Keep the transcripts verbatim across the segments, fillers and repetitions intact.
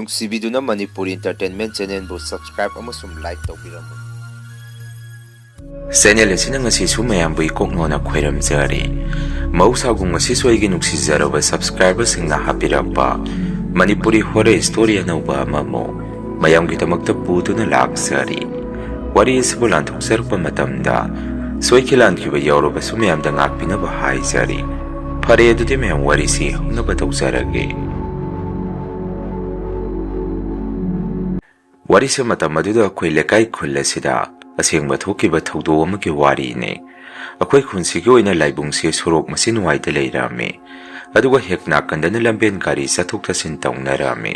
ꯅꯨꯡꯁꯤꯕꯤꯗꯨꯅ Manipuri Entertainment Channelꯕꯨ subscribe ꯑꯃꯁꯨꯡ like ꯇꯧꯕꯤꯔꯝꯃꯨ꯫ Channel ꯑꯁꯤꯅ ꯉꯁꯤꯁꯨ ꯃꯌꯥꯝꯕꯨ ꯏꯀꯣꯛꯅꯣꯅ ꯈꯣꯏꯔꯝꯖꯔꯤ꯫ ꯃꯍꯧꯁꯥꯒꯨꯝ ꯉꯁꯤꯁꯨ ꯑꯩꯒꯤ ꯅꯨꯡꯁꯤꯖꯔꯕ subscriberꯁꯤꯡꯅ ꯍꯥꯞꯄꯤꯔꯛꯄ ꯃꯅꯤꯄꯨꯔꯤ horror story ꯑꯅꯧꯕ ꯑꯃꯃꯨꯛ ꯃꯌꯥꯝꯒꯤꯗꯃꯛꯇ ꯄꯨꯗꯨꯅ ꯂꯥꯛꯆꯔꯤ꯫ ꯋꯥꯔꯤ ꯑꯁꯤꯕꯨ ꯂꯥꯟꯊꯣꯛꯆꯔꯛꯄ ꯃꯇꯝꯗ ꯁꯣꯏꯈꯤ ꯂꯥꯟꯈꯤꯕ ꯌꯥꯎꯔꯕꯁꯨ ꯃꯌꯥꯝꯗ ꯉꯥꯛꯄꯤꯅꯕ ꯍꯥꯏꯖꯔꯤ꯫ ꯐꯔꯦ, ꯑꯗꯨꯗꯤ ꯃꯌꯥꯝ ꯋꯥꯔꯤꯁꯤ ꯍꯧꯅꯕ ꯇꯧꯖꯔꯒꯦ꯫ ꯋꯥꯔꯤꯁꯦ ꯃꯇꯝ ꯑꯗꯨꯗ ꯑꯩꯈꯣꯏ ꯂꯩꯀꯥꯏ ꯈꯨꯜ ꯑꯁꯤꯗ ꯑꯁꯦꯡꯕ ꯊꯣꯛꯈꯤꯕ ꯊꯧꯗꯣꯛ ꯑꯃꯒꯤ ꯋꯥꯔꯤꯅꯤ꯫ ꯑꯩꯈꯣꯏ ꯈꯨꯟꯁꯤꯒꯤ ꯑꯣꯏꯅ ꯂꯥꯏꯕꯨꯡꯁꯤ ꯁꯣꯔꯣꯛ ꯃꯆꯤꯟ ꯋꯥꯏꯗ ꯂꯩꯔꯝꯃꯤ꯫ ꯑꯗꯨꯒ ꯍꯦꯛ ꯅꯥꯀꯟꯗꯅ ꯂꯝꯕꯦꯟ ꯒꯥꯔꯤ ꯆꯠꯊꯣꯛ ꯆꯠꯁꯤꯟ ꯇꯧꯅꯔꯝꯃꯤ꯫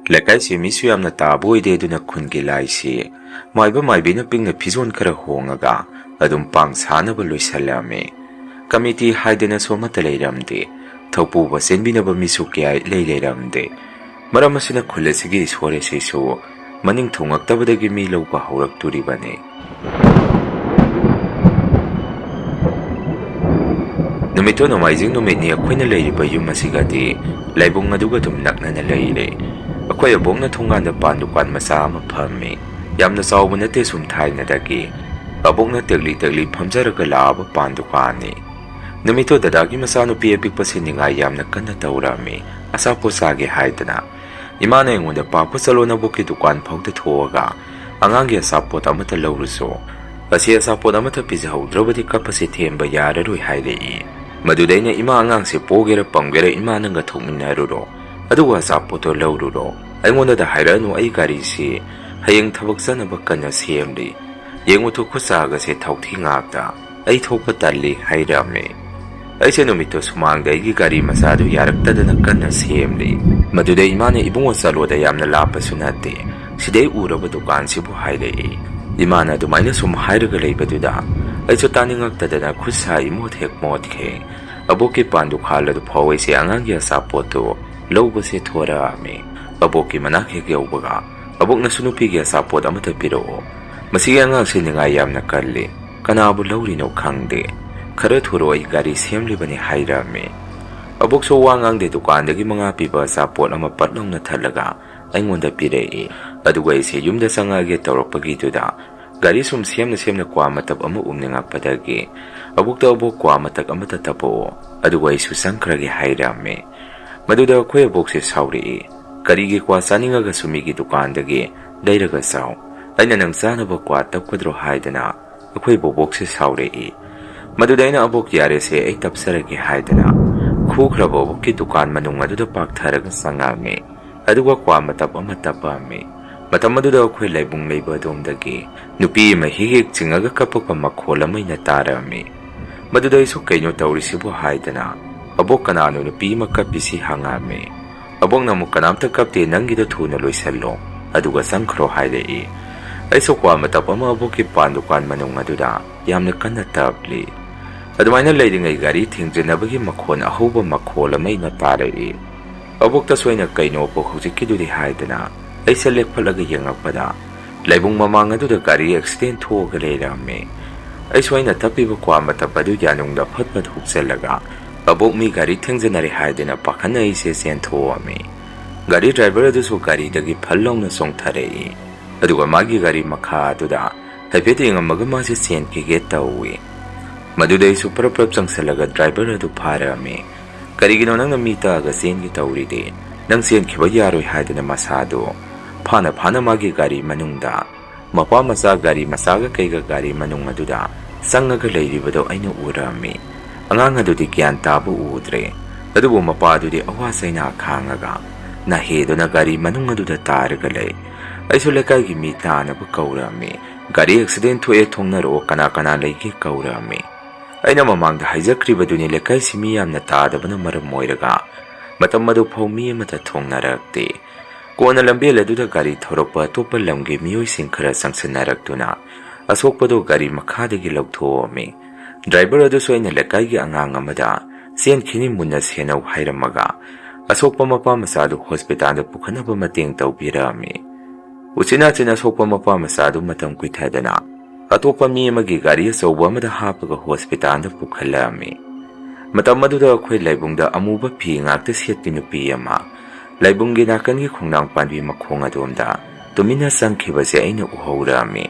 ꯂꯩꯀꯥꯏꯁꯤ ꯃꯤꯁꯨ ꯌꯥꯝꯅ ꯇꯥꯕ ꯑꯣꯏꯗꯦ, ꯑꯗꯨꯅ ꯈꯨꯟꯒꯤ ꯂꯥꯏꯁꯤ ꯃꯥꯏꯕ ꯃꯥꯏꯕꯤꯅ ꯄꯤꯛꯅ ꯐꯤꯖꯣꯜ ꯈꯔ ꯍꯣꯡꯉꯒ ꯑꯗꯨꯝ ꯄꯥꯡ ꯁꯥꯅꯕ ꯂꯣꯏꯁꯜꯂꯝꯃꯤ꯫ ꯀꯃꯤꯇꯤ ꯍꯥꯏꯗꯅꯁꯨ ꯑꯃꯠꯇ ꯂꯩꯔꯝꯗꯦ꯫ ꯊꯧꯄꯨꯕ ꯆꯦꯟꯕꯤꯅꯕ ꯃꯤꯁꯨ ꯀꯌꯥ ꯏꯂꯩ ꯂꯩꯔꯝꯗꯦ꯫ ꯃꯔꯝ ꯑꯁꯤꯅ ꯈꯨꯜ ꯑꯁꯤꯒꯤ ꯏꯁꯣꯔ ꯑꯁꯤꯁꯨ ꯃꯅꯤꯡ ꯊꯨꯡꯉꯛꯇꯕꯗꯒꯤ ꯃꯤ ꯂꯧꯕ ꯍꯧꯔꯛꯇꯣꯔꯤꯕꯅꯤ꯫ ꯅꯨꯃꯤꯠꯇꯨ ꯅꯣꯡꯃꯥꯏꯖꯤꯡ ꯅꯨꯃꯤꯠꯅꯤ꯫ ꯑꯩꯈꯣꯏꯅ ꯂꯩꯔꯤꯕ ꯌꯨꯝ ꯑꯁꯤꯒꯗꯤ ꯂꯥꯏꯕꯨꯡ ꯑꯗꯨꯒ ꯑꯗꯨꯝ ꯅꯛꯅꯅ ꯂꯩꯔꯦ꯫ ꯑꯩꯈꯣꯏ ꯑꯕꯣꯛꯅ ꯊꯣꯡꯒꯥꯟꯗ ꯄꯥꯟ ꯗꯨꯀꯥꯟ ꯃꯆꯥ ꯑꯃ ꯐꯝꯃꯤ꯫ ꯌꯥꯝꯅ ꯆꯥꯎꯕ ꯅꯠꯇꯦ, ꯁꯨꯝ ꯊꯥꯏꯅꯗꯒꯤ ꯑꯕꯣꯛꯅ ꯇꯦꯛꯂꯤ ꯇꯦꯛꯂꯤ ꯐꯝꯖꯔꯒ ꯂꯥꯛꯑꯕ ꯄꯥꯟ ꯗꯨꯀꯥꯟꯅꯤ꯫ ꯅꯨꯃꯤꯠꯇꯨ ꯗꯗꯥꯒꯤ ꯃꯆꯥꯅꯨꯄꯤ ꯑꯄꯤꯛꯄꯁꯤ ꯅꯤꯡꯉꯥꯏ ꯌꯥꯝꯅ ꯀꯟꯅ ꯇꯧꯔꯝꯃꯤ꯫ ꯑꯆꯥꯄꯣꯠ ꯆꯥꯒꯦ ꯍꯥꯏꯗꯅ ꯏꯃꯥꯅ ꯑꯩꯉꯣꯟꯗ "ꯄꯥꯐꯨ, ꯆꯠꯂꯣ ꯅꯕꯣꯛꯀꯤ ꯗꯨꯀꯥꯟ ꯐꯥꯎꯗ ꯊꯣꯛꯑꯒ ꯑꯉꯥꯡꯒꯤ ꯑꯆꯥꯄꯣꯠ ꯑꯃꯠꯇ ꯂꯧꯔꯨꯆꯣ꯫ ꯑꯁꯤ ꯑꯆꯥꯄꯣꯠ ꯑꯃꯠꯇ ꯄꯤꯖꯍꯧꯗ꯭ꯔꯕꯗꯤ ꯀꯞꯄꯁꯦ ꯊꯦꯝꯕ ꯌꯥꯔꯔꯣꯏ" ꯍꯥꯏꯔꯛꯏ꯫ ꯃꯗꯨꯗ ꯑꯩꯅ, "ꯏꯃꯥ, ꯑꯉꯥꯡꯁꯦ ꯄꯣꯒꯦꯔꯥ ꯄꯝꯒꯦꯔꯥ ꯏꯃꯥ ꯅꯪꯒ ꯊꯣꯛꯃꯤꯟꯅꯔꯨꯔꯣ, ꯑꯗꯨꯒ ꯑꯆꯥꯄꯣꯠꯇꯣ ꯂꯧꯔꯨꯔꯣ꯫ ꯑꯩꯉꯣꯟꯗꯗ ꯍꯥꯏꯔꯛꯑꯅꯨ, ꯑꯩ ꯒꯥꯔꯤꯁꯤ ꯍꯌꯦꯡ ꯊꯕꯛ ꯆꯠꯅꯕ ꯀꯟꯅ ꯁꯦꯝꯂꯤ꯫ ꯌꯦꯡꯉꯨ ꯇꯨ, ꯈꯨꯠ ꯁꯥꯒꯁꯦ ꯊꯥꯎꯊꯤ ꯉꯥꯛꯇ꯫ ꯑꯩ ꯊꯣꯛꯄ ꯇꯜꯂꯤ" ꯍꯥꯏꯔꯝꯃꯤ꯫ ꯑꯩꯁꯦ ꯅꯨꯃꯤꯠꯇꯨ ꯁꯨꯃꯥꯡꯗ ꯑꯩꯒꯤ ꯒꯥꯔꯤ ꯃꯆꯥꯗꯨ ꯌꯥꯔꯛꯇꯗꯅ ꯀꯟꯅ ꯁꯦꯝꯂꯤ꯫ ꯃꯗꯨꯗ ꯏꯃꯥꯅ, "ꯏꯕꯨꯡꯉꯣ, ꯆꯠꯂꯣꯗ, ꯌꯥꯝꯅ ꯂꯥꯞꯄꯁꯨ ꯅꯠꯇꯦ, ꯁꯤꯗꯩ ꯎꯔꯕ ꯗꯨꯀꯥꯟꯁꯤꯕꯨ" ꯍꯥꯏꯔꯛꯏ꯫ ꯏꯃꯥꯅ ꯑꯗꯨꯃꯥꯏꯅ ꯁꯨꯝ ꯍꯥꯏꯔꯒ ꯂꯩꯕꯗꯨꯗ ꯑꯩꯁꯨ ꯇꯥꯅꯤꯡꯉꯛꯇꯗꯅ ꯈꯨꯠ ꯁꯥ ꯏꯃꯣꯠ ꯍꯦꯛ ꯃꯣꯠꯈꯤ꯫ ꯑꯕꯣꯛꯀꯤ ꯄꯥꯟ ꯗꯨꯀꯥꯟ ꯑꯗꯨ ꯐꯥꯎ ꯑꯩꯁꯦ ꯑꯉꯥꯡꯒꯤ ꯑꯆꯥꯄꯣꯠꯇꯨ ꯂꯧꯕꯁꯦ ꯊꯣꯔꯛꯑꯝꯃꯤ꯫ ꯑꯕꯣꯛꯀꯤ ꯃꯅꯥꯛ ꯍꯦꯛ ꯌꯧꯕꯒ ꯑꯕꯣꯛꯅꯁꯨ ꯅꯨꯄꯤꯒꯤ ꯑꯆꯥꯄꯣꯠ ꯑꯃꯠꯇ ꯄꯤꯔꯛꯑꯣ꯫ ꯃꯁꯤꯒꯤ ꯑꯉꯥꯡꯁꯤ ꯅꯤꯡꯉꯥꯏ ꯌꯥꯝꯅ ꯀꯜꯂꯤ꯫ ꯀꯅꯥꯕꯨ ꯂꯧꯔꯤꯅꯣ ꯈꯪꯗꯦ꯫ ꯈꯔ ꯊꯨꯔꯣ, ꯑꯩ ꯒꯥꯔꯤ ꯁꯦꯝꯂꯤꯕꯅꯤ ꯍꯥꯏꯔꯝꯃꯤ꯫ ꯑꯕꯣꯛꯁꯨ ꯋꯥ ꯉꯥꯡꯗꯦ, ꯗꯨꯀꯥꯟꯗꯒꯤ ꯃꯉꯥ ꯄꯤꯕ ꯑꯆꯥꯄꯣꯠ ꯑꯃ ꯄꯠ ꯂꯥꯎꯅ ꯊꯠꯂꯒ ꯑꯩꯉꯣꯟꯗ ꯄꯤꯔꯛꯏ꯫ ꯑꯗꯨꯒ ꯑꯩꯁꯦ ꯌꯨꯝꯗ ꯆꯪꯉꯛꯑꯒꯦ ꯇꯧꯔꯛꯄꯒꯤꯗꯨꯗ ꯒꯥꯔꯤ ꯁꯨꯝ ꯁꯦꯝꯅ ꯁꯦꯝꯅ ꯀ꯭ꯋꯥ ꯃꯇꯞ ꯑꯃ ꯎꯝꯅꯤꯡꯉꯛꯄꯗꯒꯤ, "ꯑꯕꯣꯛꯇ ꯑꯕꯣꯛ, ꯀ꯭ꯋꯥ ꯃꯇꯞ ꯑꯃꯇ ꯇꯞꯄꯛꯑꯣ, ꯑꯗꯨꯒ ꯑꯩꯁꯨ ꯆꯪꯈ꯭ꯔꯒꯦ" ꯍꯥꯏꯔꯝꯃꯤ꯫ ꯃꯗꯨꯗ ꯑꯩꯈꯣꯏ ꯑꯕꯣꯛꯁꯦ ꯁꯥꯎꯔꯛꯏ꯫ "ꯀꯔꯤꯒꯤ ꯀ꯭ꯋꯥ ꯆꯥꯅꯤꯡꯉꯒꯁꯨ ꯃꯤꯒꯤ ꯗꯨꯀꯥꯟꯗꯒꯤ ꯂꯩꯔꯒ ꯆꯥꯎ? ꯑꯩꯅ ꯅꯪ ꯆꯥꯅꯕ ꯀ꯭ꯋꯥ ꯇꯞꯀꯗ꯭ꯔꯣ?" ꯍꯥꯏꯗꯅ ꯑꯩꯈꯣꯏ ꯕꯣꯕꯣꯛꯁꯦ ꯁꯥꯎꯔꯛꯏ꯫ ꯃꯗꯨꯗ ꯑꯩꯅ, "ꯑꯕꯣꯛ, ꯌꯥꯔꯦꯁꯦ, ꯑꯩ ꯇꯞꯆꯔꯒꯦ" ꯍꯥꯏꯗꯅ ꯈꯨꯈ꯭ꯔꯕ ꯑꯕꯣꯛꯀꯤ ꯗꯨꯀꯥꯟ ꯃꯅꯨꯡ ꯑꯗꯨꯗ ꯄꯥꯛꯊꯔꯒ ꯆꯪꯉꯛꯑꯝꯃꯤ꯫ ꯑꯗꯨꯒ ꯀ꯭ꯋꯥ ꯃꯇꯞ ꯑꯃ ꯇꯞꯄꯛꯑꯝꯃꯤ꯫ ꯃꯇꯝ ꯑꯗꯨꯗ ꯑꯩꯈꯣꯏ ꯂꯩꯕꯨꯡ ꯂꯩꯕ ꯑꯗꯣꯝꯗꯒꯤ ꯅꯨꯄꯤ ꯑꯃ ꯍꯤꯛ ꯍꯤꯛ ꯆꯤꯡꯉꯒ ꯀꯞꯄꯛꯄ ꯃꯈꯣꯜ ꯑꯃ ꯑꯩꯅ ꯇꯥꯔꯛꯑꯝꯃꯤ꯫ ꯃꯗꯨꯗ ꯑꯩꯁꯨ "ꯀꯩꯅꯣ ꯇꯧꯔꯤꯁꯤꯕꯨ?" ꯍꯥꯏꯗꯅ, "ꯑꯕꯣꯛ, ꯀꯅꯥꯅꯣ ꯅꯨꯄꯤ ꯑꯃ ꯀꯞꯄꯤꯁꯤ?" ꯍꯪꯉꯛꯑꯝꯃꯤ꯫ ꯑꯕꯣꯛꯅ ꯑꯃꯨꯛ, "ꯀꯅꯥꯝꯇ ꯀꯞꯇꯦ, ꯅꯪꯒꯤꯗꯣ ꯊꯨꯅ ꯂꯣꯏꯁꯜꯂꯣ, ꯑꯗꯨꯒ ꯆꯪꯈ꯭ꯔꯣ" ꯍꯥꯏꯔꯛꯏ꯫ ꯑꯩꯁꯨ ꯀ꯭ꯋꯥ ꯃꯇꯞ ꯑꯃ ꯑꯕꯣꯛꯀꯤ ꯄꯥꯟ ꯗꯨꯀꯥꯟ ꯃꯅꯨꯡ ꯑꯗꯨꯗ ꯌꯥꯝꯅ ꯀꯟꯅ ꯇꯞꯂꯤ꯫ ꯑꯗꯨꯃꯥꯏꯅ ꯂꯩꯔꯤꯉꯩ ꯒꯥꯔꯤ ꯊꯦꯡꯖꯤꯟꯅꯕꯒꯤ ꯃꯈꯣꯟ ꯑꯍꯧꯕ ꯃꯈꯣꯜ ꯑꯃ ꯑꯩꯅ ꯇꯥꯔꯛꯏ꯫ ꯑꯕꯣꯛꯇꯁꯨ ꯑꯩꯅ "ꯀꯩꯅꯣ ꯑꯕꯣꯛ ꯍꯧꯖꯤꯛꯀꯤꯗꯨꯗꯤ?" ꯍꯥꯏꯗꯅ ꯑꯩꯁꯦ ꯂꯦꯞꯈꯠꯂꯒ ꯌꯦꯡꯉꯛꯄꯗ, ꯂꯩꯕꯨꯡ ꯃꯃꯥꯡ ꯑꯗꯨꯗ ꯒꯥꯔꯤ ꯑꯦꯛꯁꯤꯗꯦꯟ ꯊꯣꯛꯑꯒ ꯂꯩꯔꯝꯃꯦ꯫ ꯑꯩꯁꯨ ꯑꯩꯅ ꯇꯞꯄꯤꯕ ꯀ꯭ꯋꯥ ꯃꯇꯞ ꯑꯗꯨ ꯌꯥꯅꯨꯡꯗ ꯐꯠ ꯐꯠ ꯍꯨꯛꯆꯜꯂꯒ ꯑꯕꯣꯛ ꯃꯤ ꯒꯥꯔꯤ ꯊꯦꯡꯖꯤꯟꯅꯔꯦ ꯍꯥꯏꯗꯅ ꯄꯥꯈꯠꯅ ꯑꯩꯁꯦ ꯆꯦꯟꯊꯣꯛꯑꯝꯃꯤ꯫ ꯒꯥꯔꯤ ꯗ꯭ꯔꯥꯏꯚꯔ ꯑꯗꯨꯁꯨ ꯒꯥꯔꯤꯗꯒꯤ ꯐꯜ ꯂꯥꯎꯅ ꯆꯣꯡꯊꯔꯛꯏ꯫ ꯑꯗꯨꯒ ꯃꯥꯒꯤ ꯒꯥꯔꯤ ꯃꯈꯥ ꯑꯗꯨꯗ ꯍꯥꯏꯐꯦꯠ ꯌꯦꯡꯉꯝꯃꯒ ꯃꯥꯁꯦ ꯆꯦꯟꯈꯤꯒꯦ ꯇꯧꯏ꯫ ꯃꯗꯨꯗ ꯑꯩꯁꯨ ꯄ꯭ꯔꯞ ꯄ꯭ꯔꯞ ꯆꯪꯁꯤꯜꯂꯒ ꯗ꯭ꯔꯥꯏꯚꯔ ꯑꯗꯨ ꯐꯥꯔꯛꯑꯝꯃꯤ꯫ "ꯀꯔꯤꯒꯤꯅꯣ ꯅꯪꯅ ꯃꯤ ꯇꯛꯑꯒ ꯆꯦꯟꯒꯦ ꯇꯧꯔꯤꯗꯤ? ꯅꯪ ꯆꯦꯟꯈꯤꯕ ꯌꯥꯔꯣꯏ" ꯍꯥꯏꯗꯅ ꯃꯁꯥꯗꯣ ꯐꯥꯅ ꯐꯥꯅ ꯃꯥꯒꯤ ꯒꯥꯔꯤ ꯃꯅꯨꯡꯗ, ꯃꯄꯥ ꯃꯆꯥ ꯒꯥꯔꯤ ꯃꯆꯥꯒ ꯀꯩꯒ ꯒꯥꯔꯤ ꯃꯅꯨꯡ ꯑꯗꯨꯗ ꯆꯪꯉꯒ ꯂꯩꯔꯤꯕꯗꯣ ꯑꯩꯅ ꯎꯔꯝꯃꯤ꯫ ꯑꯉꯥꯡ ꯑꯗꯨꯗꯤ ꯒ꯭ꯌꯥꯟ ꯇꯥꯕ ꯎꯗ꯭ꯔꯦ, ꯑꯗꯨꯕꯨ ꯃꯄꯥꯗꯨꯗꯤ ꯑꯋꯥ ꯆꯩꯅꯥ ꯈꯥꯡꯉꯒ ꯅꯥꯍꯦꯗꯨꯅ ꯒꯥꯔꯤ ꯃꯅꯨꯡ ꯑꯗꯨꯗ ꯇꯥꯔꯒ ꯂꯩ꯫ ꯑꯩꯁꯨ ꯂꯩꯀꯥꯏꯒꯤ ꯃꯤ ꯇꯥꯅꯕ ꯀꯧꯔꯝꯃꯤ꯫ "ꯒꯥꯔꯤ ꯑꯦꯛꯁꯤꯗꯦꯟ ꯊꯣꯛꯑꯦ, ꯊꯣꯡꯅꯔꯛꯑꯣ, ꯀꯅꯥ ꯀꯅꯥ ꯂꯩꯒꯦ?" ꯀꯧꯔꯝꯃꯤ꯫ ꯑꯩꯅ ꯃꯃꯥꯡꯗ ꯍꯥꯏꯖꯈ꯭ꯔꯤꯕꯗꯨꯅꯤ, ꯂꯩꯀꯥꯏꯁꯤ ꯃꯤ ꯌꯥꯝꯅ ꯇꯥꯗꯕꯅ ꯃꯔꯝ ꯑꯣꯏꯔꯒ ꯃꯇꯝ ꯑꯗꯨ ꯐꯥꯎ ꯃꯤ ꯑꯃꯠꯇ ꯊꯣꯡꯅꯔꯛꯇꯦ꯫ ꯀꯣꯟꯅ ꯂꯝꯕꯦꯜ ꯑꯗꯨꯗ ꯒꯥꯔꯤ ꯊꯧꯔꯛꯄ ꯑꯇꯣꯞꯄ ꯂꯝꯒꯤ ꯃꯤꯑꯣꯏꯁꯤꯡ ꯈꯔ ꯆꯪꯁꯤꯟꯅꯔꯛꯇꯨꯅ ꯑꯁꯣꯛꯄꯗꯨ ꯒꯥꯔꯤ ꯃꯈꯥꯗꯒꯤ ꯂꯧꯊꯣꯛꯑꯝꯃꯤ꯫ ꯗ꯭ꯔꯥꯏꯚꯔ ꯑꯗꯨꯁꯨ ꯑꯩꯅ ꯂꯩꯀꯥꯏꯒꯤ ꯑꯉꯥꯡ ꯑꯃꯗ "ꯆꯦꯟꯈꯤꯅꯤ, ꯃꯨꯟꯅ ꯁꯦꯟꯅꯧ" ꯍꯥꯏꯔꯝꯃꯒ ꯑꯁꯣꯛꯄ ꯃꯄꯥ ꯃꯆꯥꯗꯨ ꯍꯣꯁꯄꯤꯇꯥꯜꯗ ꯄꯨꯈꯠꯅꯕ ꯃꯇꯦꯡ ꯇꯧꯕꯤꯔꯛꯑꯝꯃꯤ꯫ ꯎꯆꯤꯟ ꯅꯥꯆꯤꯟ ꯑꯁꯣꯛꯄ ꯃꯄꯥ ꯃꯆꯥꯗꯨ ꯃꯇꯝ ꯀꯨꯏꯊꯗꯅ ꯑꯇꯣꯞꯄ ꯃꯤ ꯑꯃꯒꯤ ꯒꯥꯔꯤ ꯑꯆꯧꯕ ꯑꯃꯗ ꯍꯥꯞꯄꯒ ꯍꯣꯁꯄꯤꯇꯥꯜꯗ ꯄꯨꯈꯠꯂꯛꯑꯝꯃꯤ꯫ ꯃꯇꯝ ꯑꯗꯨꯗ ꯑꯩꯈꯣꯏ ꯂꯩꯕꯨꯡꯗ ꯑꯃꯨꯕ ꯐꯤ ꯉꯥꯛꯇ ꯁꯦꯠꯄꯤ ꯅꯨꯄꯤ ꯑꯃ ꯂꯥꯏꯕꯨꯡꯒꯤ ꯅꯥꯀꯟꯒꯤ ꯈꯣꯡꯅꯥꯡ ꯄꯥꯟꯕꯤ ꯃꯈꯣꯡ ꯑꯗꯣꯝꯗ ꯇꯨꯃꯤꯟꯅ ꯆꯪꯈꯤꯕꯁꯦ ꯑꯩꯅ ꯎꯍꯧꯔꯝꯃꯤ꯫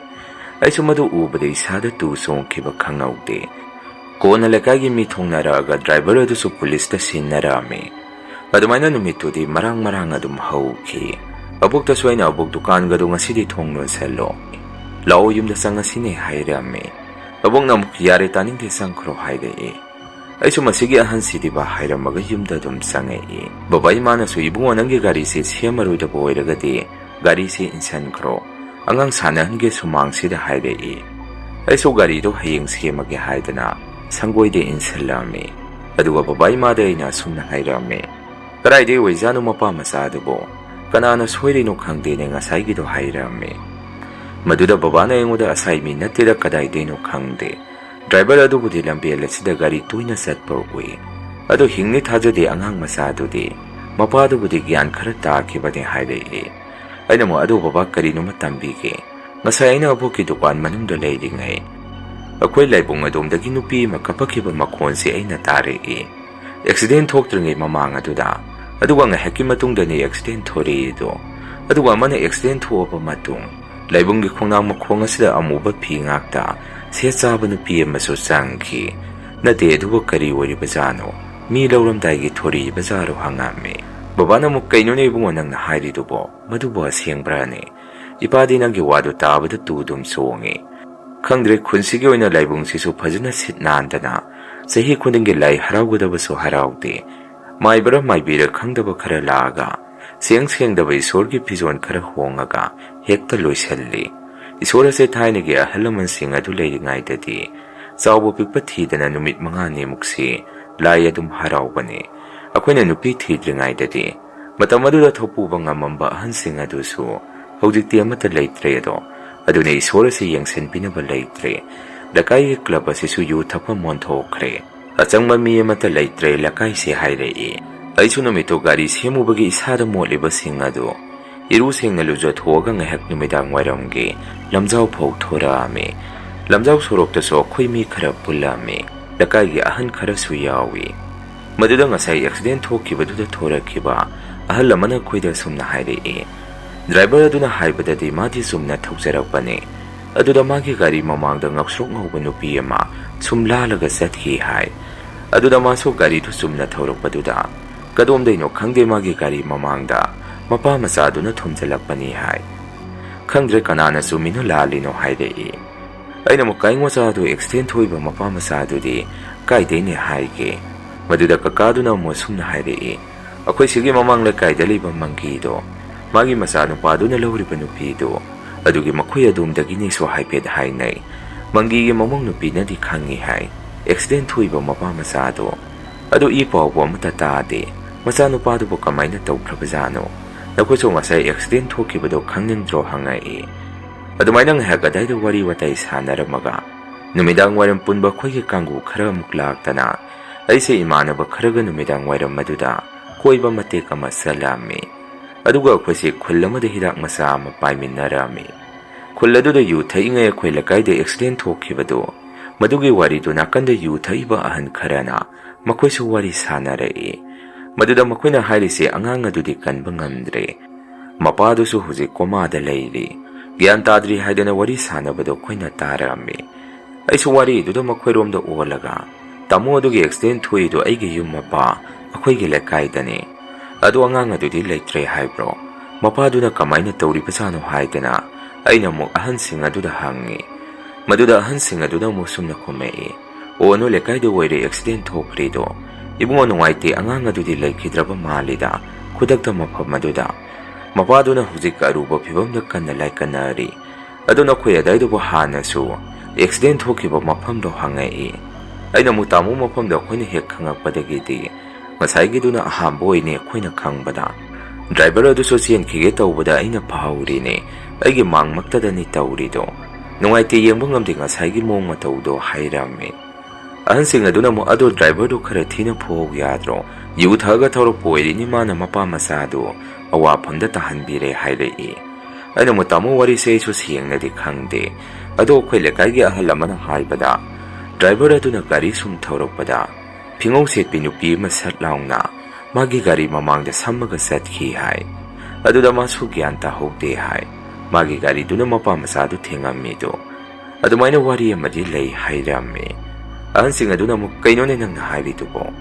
ꯑꯩꯁꯨ ꯃꯗꯨ ꯎꯕꯗ ꯏꯁꯥꯗ ꯇꯨ ꯆꯣꯡꯈꯤꯕ ꯈꯪꯍꯧꯗꯦ꯫ ꯀꯣꯟꯅ ꯂꯩꯀꯥꯏꯒꯤ ꯃꯤ ꯊꯣꯡꯅꯔꯛꯑꯒ ꯗ꯭ꯔꯥꯏꯚꯔ ꯑꯗꯨꯁꯨ ꯄꯨꯂꯤꯁꯇ ꯁꯤꯟꯅꯔꯛꯑꯝꯃꯤ꯫ ꯑꯗꯨꯃꯥꯏꯅ ꯅꯨꯃꯤꯠꯇꯨꯗꯤ ꯃꯔꯥꯡ ꯃꯔꯥꯡ ꯑꯗꯨꯝ ꯍꯧꯈꯤ꯫ ꯑꯕꯣꯛꯇꯁꯨ ꯑꯩꯅ, "ꯑꯕꯣꯛ, ꯗꯨꯀꯥꯟꯒꯗꯣ ꯉꯁꯤꯗꯤ ꯊꯣꯡ ꯂꯣꯟꯁꯜꯂꯣ, ꯂꯥꯛꯑꯣ, ꯌꯨꯝꯗ ꯆꯪꯉꯁꯤꯅꯦ" ꯍꯥꯏꯔꯝꯃꯤ꯫ ꯑꯕꯣꯛꯅ ꯑꯃꯨꯛ, "ꯌꯥꯔꯦ, ꯇꯥꯅꯤꯡꯗꯦ, ꯆꯪꯈ꯭ꯔꯣ" ꯍꯥꯏꯔꯛꯏ꯫ ꯑꯩꯁꯨ ꯃꯁꯤꯒꯤ ꯑꯍꯟꯁꯤꯗꯤꯕ ꯍꯥꯏꯔꯝꯃꯒ ꯌꯨꯝꯗ ꯑꯗꯨꯝ ꯆꯪꯉꯛꯏ꯫ ꯕꯕꯥ ꯏꯃꯥꯅꯁꯨ, "ꯏꯕꯨꯡꯉꯣ, ꯅꯪꯒꯤ ꯒꯥꯔꯤꯁꯦ ꯁꯦꯝꯃꯔꯣꯏꯗꯕ ꯑꯣꯏꯔꯒꯗꯤ ꯒꯥꯔꯤꯁꯦ ꯏꯟꯁꯟꯈ꯭ꯔꯣ, ꯑꯉꯥꯡ ꯁꯥꯟꯅꯍꯟꯒꯦ ꯁꯨꯃꯥꯡꯁꯤꯗ" ꯍꯥꯏꯔꯛꯏ꯫ ꯑꯩꯁꯨ ꯒꯥꯔꯤꯗꯣ ꯍꯌꯦꯡ ꯁꯦꯝꯃꯒꯦ ꯍꯥꯏꯗꯅ ꯁꯪꯒꯣꯏꯗ ꯏꯟꯁꯜꯂꯛꯑꯝꯃꯤ꯫ ꯑꯗꯨꯒ ꯕꯕꯥ ꯏꯃꯥꯗ ꯑꯩꯅ ꯑꯁꯨꯝꯅ ꯍꯥꯏꯔꯛꯑꯝꯃꯤ, "ꯀꯗꯥꯏꯗꯩ ꯑꯣꯏꯖꯥꯠꯅꯣ ꯃꯄꯥ ꯃꯆꯥꯗꯨꯕꯣ? ꯀꯅꯥꯅ ꯁꯣꯏꯔꯤꯅꯣ ꯈꯪꯗꯦꯅꯦ" ꯉꯁꯥꯏꯒꯤꯗꯣ ꯍꯥꯏꯔꯛꯑꯝꯃꯤ꯫ ꯃꯗꯨꯗ ꯕꯕꯥꯅ ꯑꯩꯉꯣꯟꯗ, "ꯑꯁꯥꯏ ꯃꯤ ꯅꯠꯇꯦꯗ, ꯀꯗꯥꯏꯗꯩꯅꯣ ꯈꯪꯗꯦ꯫ ꯗ꯭ꯔꯥꯏꯚꯔ ꯑꯗꯨꯕꯨꯗꯤ ꯂꯝꯕꯦꯜ ꯑꯁꯤꯗ ꯒꯥꯔꯤ ꯇꯣꯏꯅ ꯆꯠꯄ ꯎꯏ꯫ ꯑꯗꯣ ꯍꯤꯡꯅꯤ ꯊꯥꯖꯗꯦ ꯑꯉꯥꯡ ꯃꯆꯥꯗꯨꯗꯤ꯫ ꯃꯄꯥꯗꯨꯕꯨꯗꯤ ꯒ꯭ꯌꯥꯟ ꯈꯔ ꯇꯥꯈꯤꯕꯅꯦ" ꯍꯥꯏꯔꯛꯏ꯫ ꯑꯩꯅ ꯑꯃꯨꯛ, "ꯑꯗꯣ ꯕꯕꯥ, ꯀꯔꯤꯅꯣꯃ ꯇꯝꯕꯤꯒꯦ꯫ ꯉꯁꯥꯏ ꯑꯩꯅ ꯑꯕꯣꯛꯀꯤ ꯗꯨꯀꯥꯟ ꯃꯅꯨꯡꯗ ꯂꯩꯔꯤꯉꯩ ꯑꯩꯈꯣꯏ ꯂꯥꯏꯕꯨꯡ ꯑꯗꯣꯝꯗꯒꯤ ꯅꯨꯄꯤ ꯑꯃ ꯀꯞꯄꯛꯈꯤꯕ ꯃꯈꯣꯟꯁꯦ ꯑꯩꯅ ꯇꯥꯔꯛꯏ꯫ ꯑꯦꯛꯁꯤꯗꯦꯟ ꯊꯣꯛꯇ꯭ꯔꯤꯉꯩ ꯃꯃꯥꯡ ꯑꯗꯨꯗ, ꯑꯗꯨꯒ ꯉꯥꯏꯍꯥꯛꯀꯤ ꯃꯇꯨꯡꯗꯅꯤ ꯑꯦꯛꯁꯤꯗꯦꯟ ꯊꯣꯔꯛꯏꯗꯣ꯫ ꯑꯗꯨꯒ ꯑꯃꯅ ꯑꯦꯛꯁꯤꯗꯦꯟ ꯊꯣꯛꯑꯕ ꯃꯇꯨꯡ, ꯂꯥꯏꯕꯨꯡꯒꯤ ꯈꯣꯡꯅꯥꯡ ꯃꯈꯣꯡ ꯑꯁꯤꯗ ꯑꯃꯨꯕ ꯐꯤ ꯉꯥꯛꯇ ꯁꯦꯠ ꯆꯥꯕ ꯅꯨꯄꯤ ꯑꯃꯁꯨ ꯆꯪꯈꯤ꯫ ꯅꯠꯇꯦ, ꯑꯗꯨꯕꯨ ꯀꯔꯤ ꯑꯣꯏꯔꯤꯕꯖꯥꯠꯅꯣ? ꯃꯤ ꯂꯧꯔꯝꯗꯥꯏꯒꯤ ꯊꯣꯔꯛꯏꯕꯖꯥꯔꯣ?" ꯍꯪꯉꯝꯃꯤ꯫ ꯕꯕꯥꯅ ꯑꯃꯨꯛ, "ꯀꯩꯅꯣꯅꯦ ꯏꯕꯨꯡꯉꯣ ꯅꯪꯅ ꯍꯥꯏꯔꯤꯗꯨꯕꯣ? ꯃꯗꯨꯕꯨ ꯑꯁꯦꯡꯕ꯭ꯔꯥꯅꯦ? ꯏꯄꯥꯗꯤ ꯅꯪꯒꯤ ꯋꯥꯗꯨ ꯇꯥꯕꯗ ꯇꯨ ꯑꯗꯨꯝ ꯆꯣꯡꯉꯤ꯫ ꯈꯪꯗ꯭ꯔꯦ, ꯈꯨꯟꯁꯤꯒꯤ ꯑꯣꯏꯅ ꯂꯥꯏꯕꯨꯡꯁꯤꯁꯨ ꯐꯖꯅ ꯁꯤꯠ ꯅꯥꯟꯗꯅ ꯆꯍꯤ ꯈꯨꯗꯤꯡꯒꯤ ꯂꯥꯏ ꯍꯔꯥꯎꯒꯗꯕꯁꯨ ꯍꯔꯥꯎꯗꯦ꯫ ꯃꯥꯏꯕꯔ ꯃꯥꯏꯕꯤꯔ ꯈꯪꯗꯕ ꯈꯔ ꯂꯥꯛꯑꯒ ꯁꯦꯡ ꯁꯦꯡꯗꯕ ꯏꯁꯣꯔꯒꯤ ꯐꯤꯖꯣꯜ ꯈꯔ ꯍꯣꯡꯉꯒ ꯍꯦꯛꯇ ꯂꯣꯏꯁꯜꯂꯤ꯫ ꯏꯁꯣꯔ ꯑꯁꯦ ꯊꯥꯏꯅꯒꯤ ꯑꯍꯜ ꯂꯃꯟꯁꯤꯡ ꯑꯗꯨ ꯂꯩꯔꯤꯉꯩꯗꯗꯤ ꯆꯥꯎꯕ ꯄꯤꯛꯄ ꯊꯤꯗꯅ ꯅꯨꯃꯤꯠ ꯃꯉꯥꯅꯤꯃꯨꯛꯁꯤ ꯂꯥꯏ ꯑꯗꯨꯝ ꯍꯔꯥꯎꯕꯅꯤ꯫ ꯑꯩꯈꯣꯏꯅ ꯅꯨꯄꯤ ꯊꯤꯗ꯭ꯔꯤꯉꯩꯗꯗꯤ, ꯃꯇꯝ ꯑꯗꯨꯗ ꯊꯧꯄꯨꯕ ꯉꯝꯃꯝꯕ ꯑꯍꯟꯁꯤꯡ ꯑꯗꯨꯁꯨ ꯍꯧꯖꯤꯛꯇꯤ ꯑꯃꯠꯇ ꯂꯩꯇ꯭ꯔꯦ꯫ ꯑꯗꯣ ꯑꯗꯨꯅ ꯏꯁꯣꯔ ꯑꯁꯤ ꯌꯦꯡꯁꯤꯟꯕꯤꯅꯕ ꯂꯩꯇ꯭ꯔꯦ꯫ ꯂꯩꯀꯥꯏꯒꯤ ꯀ꯭ꯂꯕ ꯑꯁꯤꯁꯨ ꯌꯨ ꯊꯛꯐꯝ ꯑꯣꯟꯊꯣꯛꯈ꯭ꯔꯦ꯫ ꯑꯆꯪꯕ ꯃꯤ ꯑꯃꯠꯇ ꯂꯩꯇ꯭ꯔꯦ ꯂꯩꯀꯥꯏꯁꯦ" ꯍꯥꯏꯔꯛꯏ꯫ ꯑꯩꯁꯨ ꯅꯨꯃꯤꯠꯇꯨ ꯒꯥꯔꯤ ꯁꯦꯝꯃꯨꯕꯒꯤ ꯏꯁꯥꯗ ꯃꯣꯠꯂꯤꯕꯁꯤꯡ ꯑꯗꯨ ꯏꯔꯨ ꯁꯦꯡꯅ ꯂꯨꯖꯊꯣꯛꯑꯒ ꯉꯥꯏꯍꯥꯛ ꯅꯨꯃꯤꯗꯥꯡ ꯋꯥꯏꯔꯝꯒꯤ ꯂꯝꯖꯥꯎ ꯐꯥꯎ ꯊꯣꯔꯛꯑꯝꯃꯤ꯫ ꯂꯝꯖꯥꯎ ꯁꯣꯔꯣꯛꯇꯁꯨ ꯑꯩꯈꯣꯏ ꯃꯤ ꯈꯔ ꯄꯨꯜꯂꯝꯃꯤ꯫ ꯂꯩꯀꯥꯏꯒꯤ ꯑꯍꯟ ꯈꯔꯁꯨ ꯌꯥꯎꯏ꯫ ꯃꯗꯨꯗ ꯉꯁꯥꯏ ꯑꯦꯛꯁꯤꯗꯦꯟ ꯊꯣꯛꯈꯤꯕꯗꯨꯗ ꯊꯣꯔꯛꯈꯤꯕ ꯑꯍꯜ ꯑꯃꯅ ꯑꯩꯈꯣꯏꯗ ꯑꯁꯨꯝꯅ ꯍꯥꯏꯔꯛꯏ, ꯗ꯭ꯔꯥꯏꯚꯔ ꯑꯗꯨꯅ ꯍꯥꯏꯕꯗꯗꯤ ꯃꯥꯗꯤ ꯆꯨꯝꯅ ꯊꯧꯖꯔꯛꯄꯅꯤ꯫ ꯑꯗꯨꯗ ꯃꯥꯒꯤ ꯒꯥꯔꯤ ꯃꯃꯥꯡꯗ ꯉꯧꯁ꯭ꯔꯣꯛ ꯉꯧꯕ ꯅꯨꯄꯤ ꯑꯃ ꯁꯨꯝ ꯂꯥꯜꯂꯒ ꯆꯠꯈꯤ ꯍꯥꯏ꯫ ꯑꯗꯨꯗ ꯃꯥꯁꯨ ꯒꯥꯔꯤꯗꯨ ꯆꯨꯝꯅ ꯊꯧꯔꯛꯄꯗꯨꯗ ꯀꯗꯣꯝꯗꯩꯅꯣ ꯈꯪꯗꯦ ꯃꯥꯒꯤ ꯒꯥꯔꯤ ꯃꯃꯥꯡꯗ ꯃꯄꯥ ꯃꯆꯥꯗꯨꯅ ꯊꯣꯝꯖꯤꯜꯂꯛꯄꯅꯤ ꯍꯥꯏ꯫ ꯈꯪꯗ꯭ꯔꯦ ꯀꯅꯥꯅ ꯆꯨꯝꯃꯤꯅꯣ ꯂꯥꯜꯂꯤꯅꯣ ꯍꯥꯏꯔꯛꯏ꯫ ꯑꯩꯅ ꯑꯃꯨꯛ ꯀꯥꯏ ꯃꯆꯥꯗꯨ ꯑꯦꯛꯁꯤꯗꯦꯟ ꯊꯣꯛꯏꯕ ꯃꯄꯥ ꯃꯆꯥꯗꯨꯗꯤ ꯀꯥꯏꯗꯩꯅꯦ ꯍꯥꯏꯒꯦ? ꯃꯗꯨꯗ ꯀꯀꯥꯗꯨꯅ ꯑꯃꯨꯛ ꯑꯁꯨꯝꯅ ꯍꯥꯏꯔꯛꯏ, ꯑꯩꯈꯣꯏ ꯁꯤꯒꯤ ꯃꯃꯥꯡ ꯂꯩꯀꯥꯏꯗ ꯂꯩꯕ ꯃꯪꯒꯤꯗꯣ, ꯃꯥꯒꯤ ꯃꯆꯥꯅꯨꯄꯥꯗꯨꯅ ꯂꯧꯔꯤꯕ ꯅꯨꯄꯤꯗꯣ, ꯑꯗꯨꯒꯤ ꯃꯈꯣꯏ ꯑꯗꯣꯝꯗꯒꯤꯅꯦꯁꯨ ꯍꯥꯏꯐꯦꯠ ꯍꯥꯏꯅꯩ꯫ ꯃꯪꯒꯤꯒꯤ ꯃꯃꯧ ꯅꯨꯄꯤꯅꯗꯤ ꯈꯪꯉꯤ ꯍꯥꯏ ꯑꯦꯛꯁꯤꯗꯦꯟ ꯊꯣꯛꯏꯕ ꯃꯄꯥ ꯃꯆꯥꯗꯣ꯫ ꯑꯗꯨ ꯏ ꯄꯥꯎꯕꯨ ꯑꯃꯠꯇ ꯇꯥꯗꯦ꯫ ꯃꯆꯥꯅꯨꯄꯥꯗꯨꯕꯨ ꯀꯃꯥꯏꯅ ꯇꯧꯈ꯭ꯔꯕꯖꯥꯠꯅꯣ? ꯅꯈꯣꯏꯁꯨ ꯉꯁꯥꯏ ꯑꯦꯛꯁꯤꯗꯦꯟ ꯊꯣꯛꯈꯤꯕꯗꯣ ꯈꯪꯅꯤꯡꯗ꯭ꯔꯣ ꯍꯪꯉꯛꯏ꯫ ꯑꯗꯨꯃꯥꯏꯅ ꯉꯥꯏꯍꯥꯛ ꯑꯗꯥꯏꯗ ꯋꯥꯔꯤ ꯋꯥꯇꯥꯏ ꯁꯥꯟꯅꯔꯝꯃꯒ ꯅꯨꯃꯤꯗꯥꯡ ꯋꯥꯏꯔꯝ ꯄꯨꯟꯕ ꯑꯩꯈꯣꯏꯒꯤ ꯀꯥꯡꯕꯨ ꯈꯔ ꯑꯃꯨꯛ ꯂꯥꯛꯇꯅ ꯑꯩꯁꯦ ꯏꯃꯥꯟꯅꯕ ꯈꯔꯒ ꯅꯨꯃꯤꯗꯥꯡ ꯋꯥꯏꯔꯝ ꯑꯗꯨꯗ ꯀꯣꯏꯕ ꯃꯇꯦꯛ ꯑꯃ ꯆꯠꯂꯝꯃꯤ꯫ ꯑꯗꯨꯒ ꯑꯩꯈꯣꯏꯁꯦ ꯈꯨꯜ ꯑꯃꯗ ꯍꯤꯗꯥꯛ ꯃꯆꯥ ꯑꯃ ꯄꯥꯏꯃꯤꯟꯅꯔꯝꯃꯤ꯫ ꯈꯨꯜ ꯑꯗꯨꯗ ꯌꯨ ꯊꯛꯏꯉꯩ ꯑꯩꯈꯣꯏ ꯂꯩꯀꯥꯏꯗ ꯑꯦꯛꯁꯤꯗꯦꯟ ꯊꯣꯛꯈꯤꯕꯗꯨ, ꯃꯗꯨꯒꯤ ꯋꯥꯔꯤꯗꯨ ꯅꯥꯀꯟꯗ ꯌꯨ ꯊꯛꯏꯕ ꯑꯍꯟ ꯈꯔꯅ ꯃꯈꯣꯏꯁꯨ ꯋꯥꯔꯤ ꯁꯥꯟꯅꯔꯛꯏ꯫ ꯃꯗꯨꯗ ꯃꯈꯣꯏꯅ ꯍꯥꯏꯔꯤꯁꯦ ꯑꯉꯥꯡ ꯑꯗꯨꯗꯤ ꯀꯟꯕ ꯉꯝꯗ꯭ꯔꯦ꯫ ꯃꯄꯥꯗꯨꯁꯨ ꯍꯧꯖꯤꯛ ꯀꯣꯃꯥꯗ ꯂꯩꯔꯤ꯫ ꯒ꯭ꯌꯥꯟ ꯇꯥꯗ꯭ꯔꯤ ꯍꯥꯏꯗꯅ ꯋꯥꯔꯤ ꯁꯥꯟꯅꯕꯗꯣ ꯑꯩꯈꯣꯏꯅ ꯇꯥꯔꯝꯃꯤ꯫ ꯑꯩꯁꯨ ꯋꯥꯔꯤꯗꯨꯗ ꯃꯈꯣꯏꯔꯣꯝꯗ ꯑꯣꯜꯂꯒ, "ꯇꯥꯃꯣ, ꯑꯗꯨꯒꯤ ꯑꯦꯛꯁꯤꯗꯦꯟ ꯊꯣꯛꯏꯗꯣ ꯑꯩꯒꯤ ꯌꯨꯝ ꯃꯄꯥ ꯑꯩꯈꯣꯏꯒꯤ ꯂꯩꯀꯥꯏꯗꯅꯤ꯫ ꯑꯗꯣ ꯑꯉꯥꯡ ꯑꯗꯨꯗꯤ ꯂꯩꯇ꯭ꯔꯦ ꯍꯥꯏꯕ꯭ꯔꯣ? ꯃꯄꯥꯗꯨꯅ ꯀꯃꯥꯏꯅ ꯇꯧꯔꯤꯕꯖꯥꯠꯅꯣ?" ꯍꯥꯏꯗꯅ ꯑꯩꯅ ꯑꯃꯨꯛ ꯑꯍꯟꯁꯤꯡ ꯑꯗꯨꯗ ꯍꯪꯉꯤ꯫ ꯃꯗꯨꯗ ꯑꯍꯟꯁꯤꯡ ꯑꯗꯨꯅ ꯑꯃꯨꯛ ꯁꯨꯝꯅ ꯈꯨꯝꯃꯛꯏ, "ꯑꯣ, ꯅꯣꯏ ꯂꯩꯀꯥꯏꯗ ꯑꯣꯏꯔꯦ ꯑꯦꯛꯁꯤꯗꯦꯟ ꯊꯣꯛꯈ꯭ꯔꯤꯗꯣ꯫ ꯏꯕꯨꯡꯉꯣ, ꯅꯨꯡꯉꯥꯏꯇꯦ, ꯑꯉꯥꯡ ꯑꯗꯨꯗꯤ ꯂꯩꯈꯤꯗ꯭ꯔꯕ ꯃꯥꯜꯂꯤꯗ, ꯈꯨꯗꯛꯇ ꯃꯐꯝ ꯑꯗꯨꯗ꯫ ꯃꯄꯥꯗꯨꯅ ꯍꯧꯖꯤꯛ ꯑꯔꯨꯕ ꯐꯤꯕꯝꯗ ꯀꯟꯅ ꯂꯥꯏꯀꯠꯅꯔꯤ꯫ ꯑꯗꯣ ꯅꯈꯣꯏ ꯑꯗꯥꯏꯗꯨꯕꯨ ꯍꯥꯟꯅꯁꯨ ꯑꯦꯛꯁꯤꯗꯦꯟ ꯊꯣꯛꯈꯤꯕ ꯃꯐꯝꯗꯣ?" ꯍꯪꯉꯛꯏ꯫ ꯑꯩꯅ ꯑꯃꯨꯛ, "ꯇꯥꯃꯣ, ꯃꯐꯝꯗꯣ ꯑꯩꯈꯣꯏꯅ ꯍꯦꯛ ꯈꯪꯉꯛꯄꯗꯒꯤꯗꯤ ꯉꯁꯥꯏꯒꯤꯗꯨꯅ ꯑꯍꯥꯟꯕ ꯑꯣꯏꯅꯤ ꯑꯩꯈꯣꯏꯅ ꯈꯪꯕꯗ꯫ ꯗ꯭ꯔꯥꯏꯚꯔ ꯑꯗꯨꯁꯨ ꯆꯦꯟꯈꯤꯒꯦ ꯇꯧꯕꯗ ꯑꯩꯅ ꯐꯥꯍꯧꯔꯤꯅꯦ꯫ ꯑꯩꯒꯤ ꯃꯥꯡꯃꯛꯇꯗꯅꯤ ꯇꯧꯔꯤꯗꯣ꯫ ꯅꯨꯡꯉꯥꯏꯇꯦ, ꯌꯦꯡꯕ ꯉꯝꯗꯦ ꯉꯁꯥꯏꯒꯤ ꯃꯑꯣꯡ ꯃꯇꯧꯗꯣ", ꯍꯥꯏꯔꯝꯃꯤ꯫ ꯑꯍꯟꯁꯤꯡ ꯑꯗꯨꯅ ꯑꯃꯨꯛ, "ꯑꯗꯣ ꯗ꯭ꯔꯥꯏꯚꯔꯗꯨ ꯈꯔ ꯊꯤꯅ ꯐꯨꯍꯧ ꯌꯥꯗ꯭ꯔꯣ? ꯌꯨ ꯊꯛꯑꯒ ꯊꯧꯔꯛꯄ ꯑꯣꯏꯔꯤꯅꯤ, ꯃꯥꯅ ꯃꯄꯥ ꯃꯆꯥꯗꯨ ꯑꯋꯥꯐꯝꯗ ꯇꯥꯍꯟꯕꯤꯔꯦ", ꯍꯥꯏꯔꯛꯏ꯫ ꯑꯩꯅ ꯑꯃꯨꯛ, "ꯇꯥꯃꯣ, ꯋꯥꯔꯤꯁꯦ ꯑꯩꯁꯨ ꯁꯦꯡꯅꯗꯤ ꯈꯪꯗꯦ꯫ ꯑꯗꯣ ꯑꯩꯈꯣꯏ ꯂꯩꯀꯥꯏꯒꯤ ꯑꯍꯜ ꯑꯃꯅ ꯍꯥꯏꯕꯗ ꯗ꯭ꯔꯥꯏꯚꯔ ꯑꯗꯨꯅ ꯒꯥꯔꯤ ꯁꯨꯝ ꯊꯧꯔꯛꯄꯗ ꯐꯤꯉꯧ ꯁꯦꯠꯄꯤ ꯅꯨꯄꯤ ꯑꯃ ꯁꯠ ꯂꯥꯎꯅ ꯃꯥꯒꯤ ꯒꯥꯔꯤ ꯃꯃꯥꯡꯗ ꯁꯝꯃꯒ ꯆꯠꯈꯤ ꯍꯥꯏ꯫ ꯑꯗꯨꯗ ꯃꯥꯁꯨ ꯒ꯭ꯌꯥꯟ ꯇꯥꯍꯧꯗꯦ ꯍꯥꯏ꯫ ꯃꯥꯒꯤ ꯒꯥꯔꯤꯗꯨꯅ ꯃꯄꯥ ꯃꯆꯥꯗꯨ ꯊꯦꯡꯉꯝꯃꯤꯗꯣ꯫ ꯑꯗꯨꯃꯥꯏꯅ ꯋꯥꯔꯤ ꯑꯃꯗꯤ ꯂꯩ ꯍꯥꯏꯔꯝꯃꯤ꯫ ꯑꯍꯟꯁꯤꯡ ꯑꯗꯨꯅ ꯑꯃꯨꯛ, "ꯀꯩꯅꯣꯅꯦ ꯅꯪꯅ ꯍꯥꯏꯔꯤꯗꯨꯕꯣ?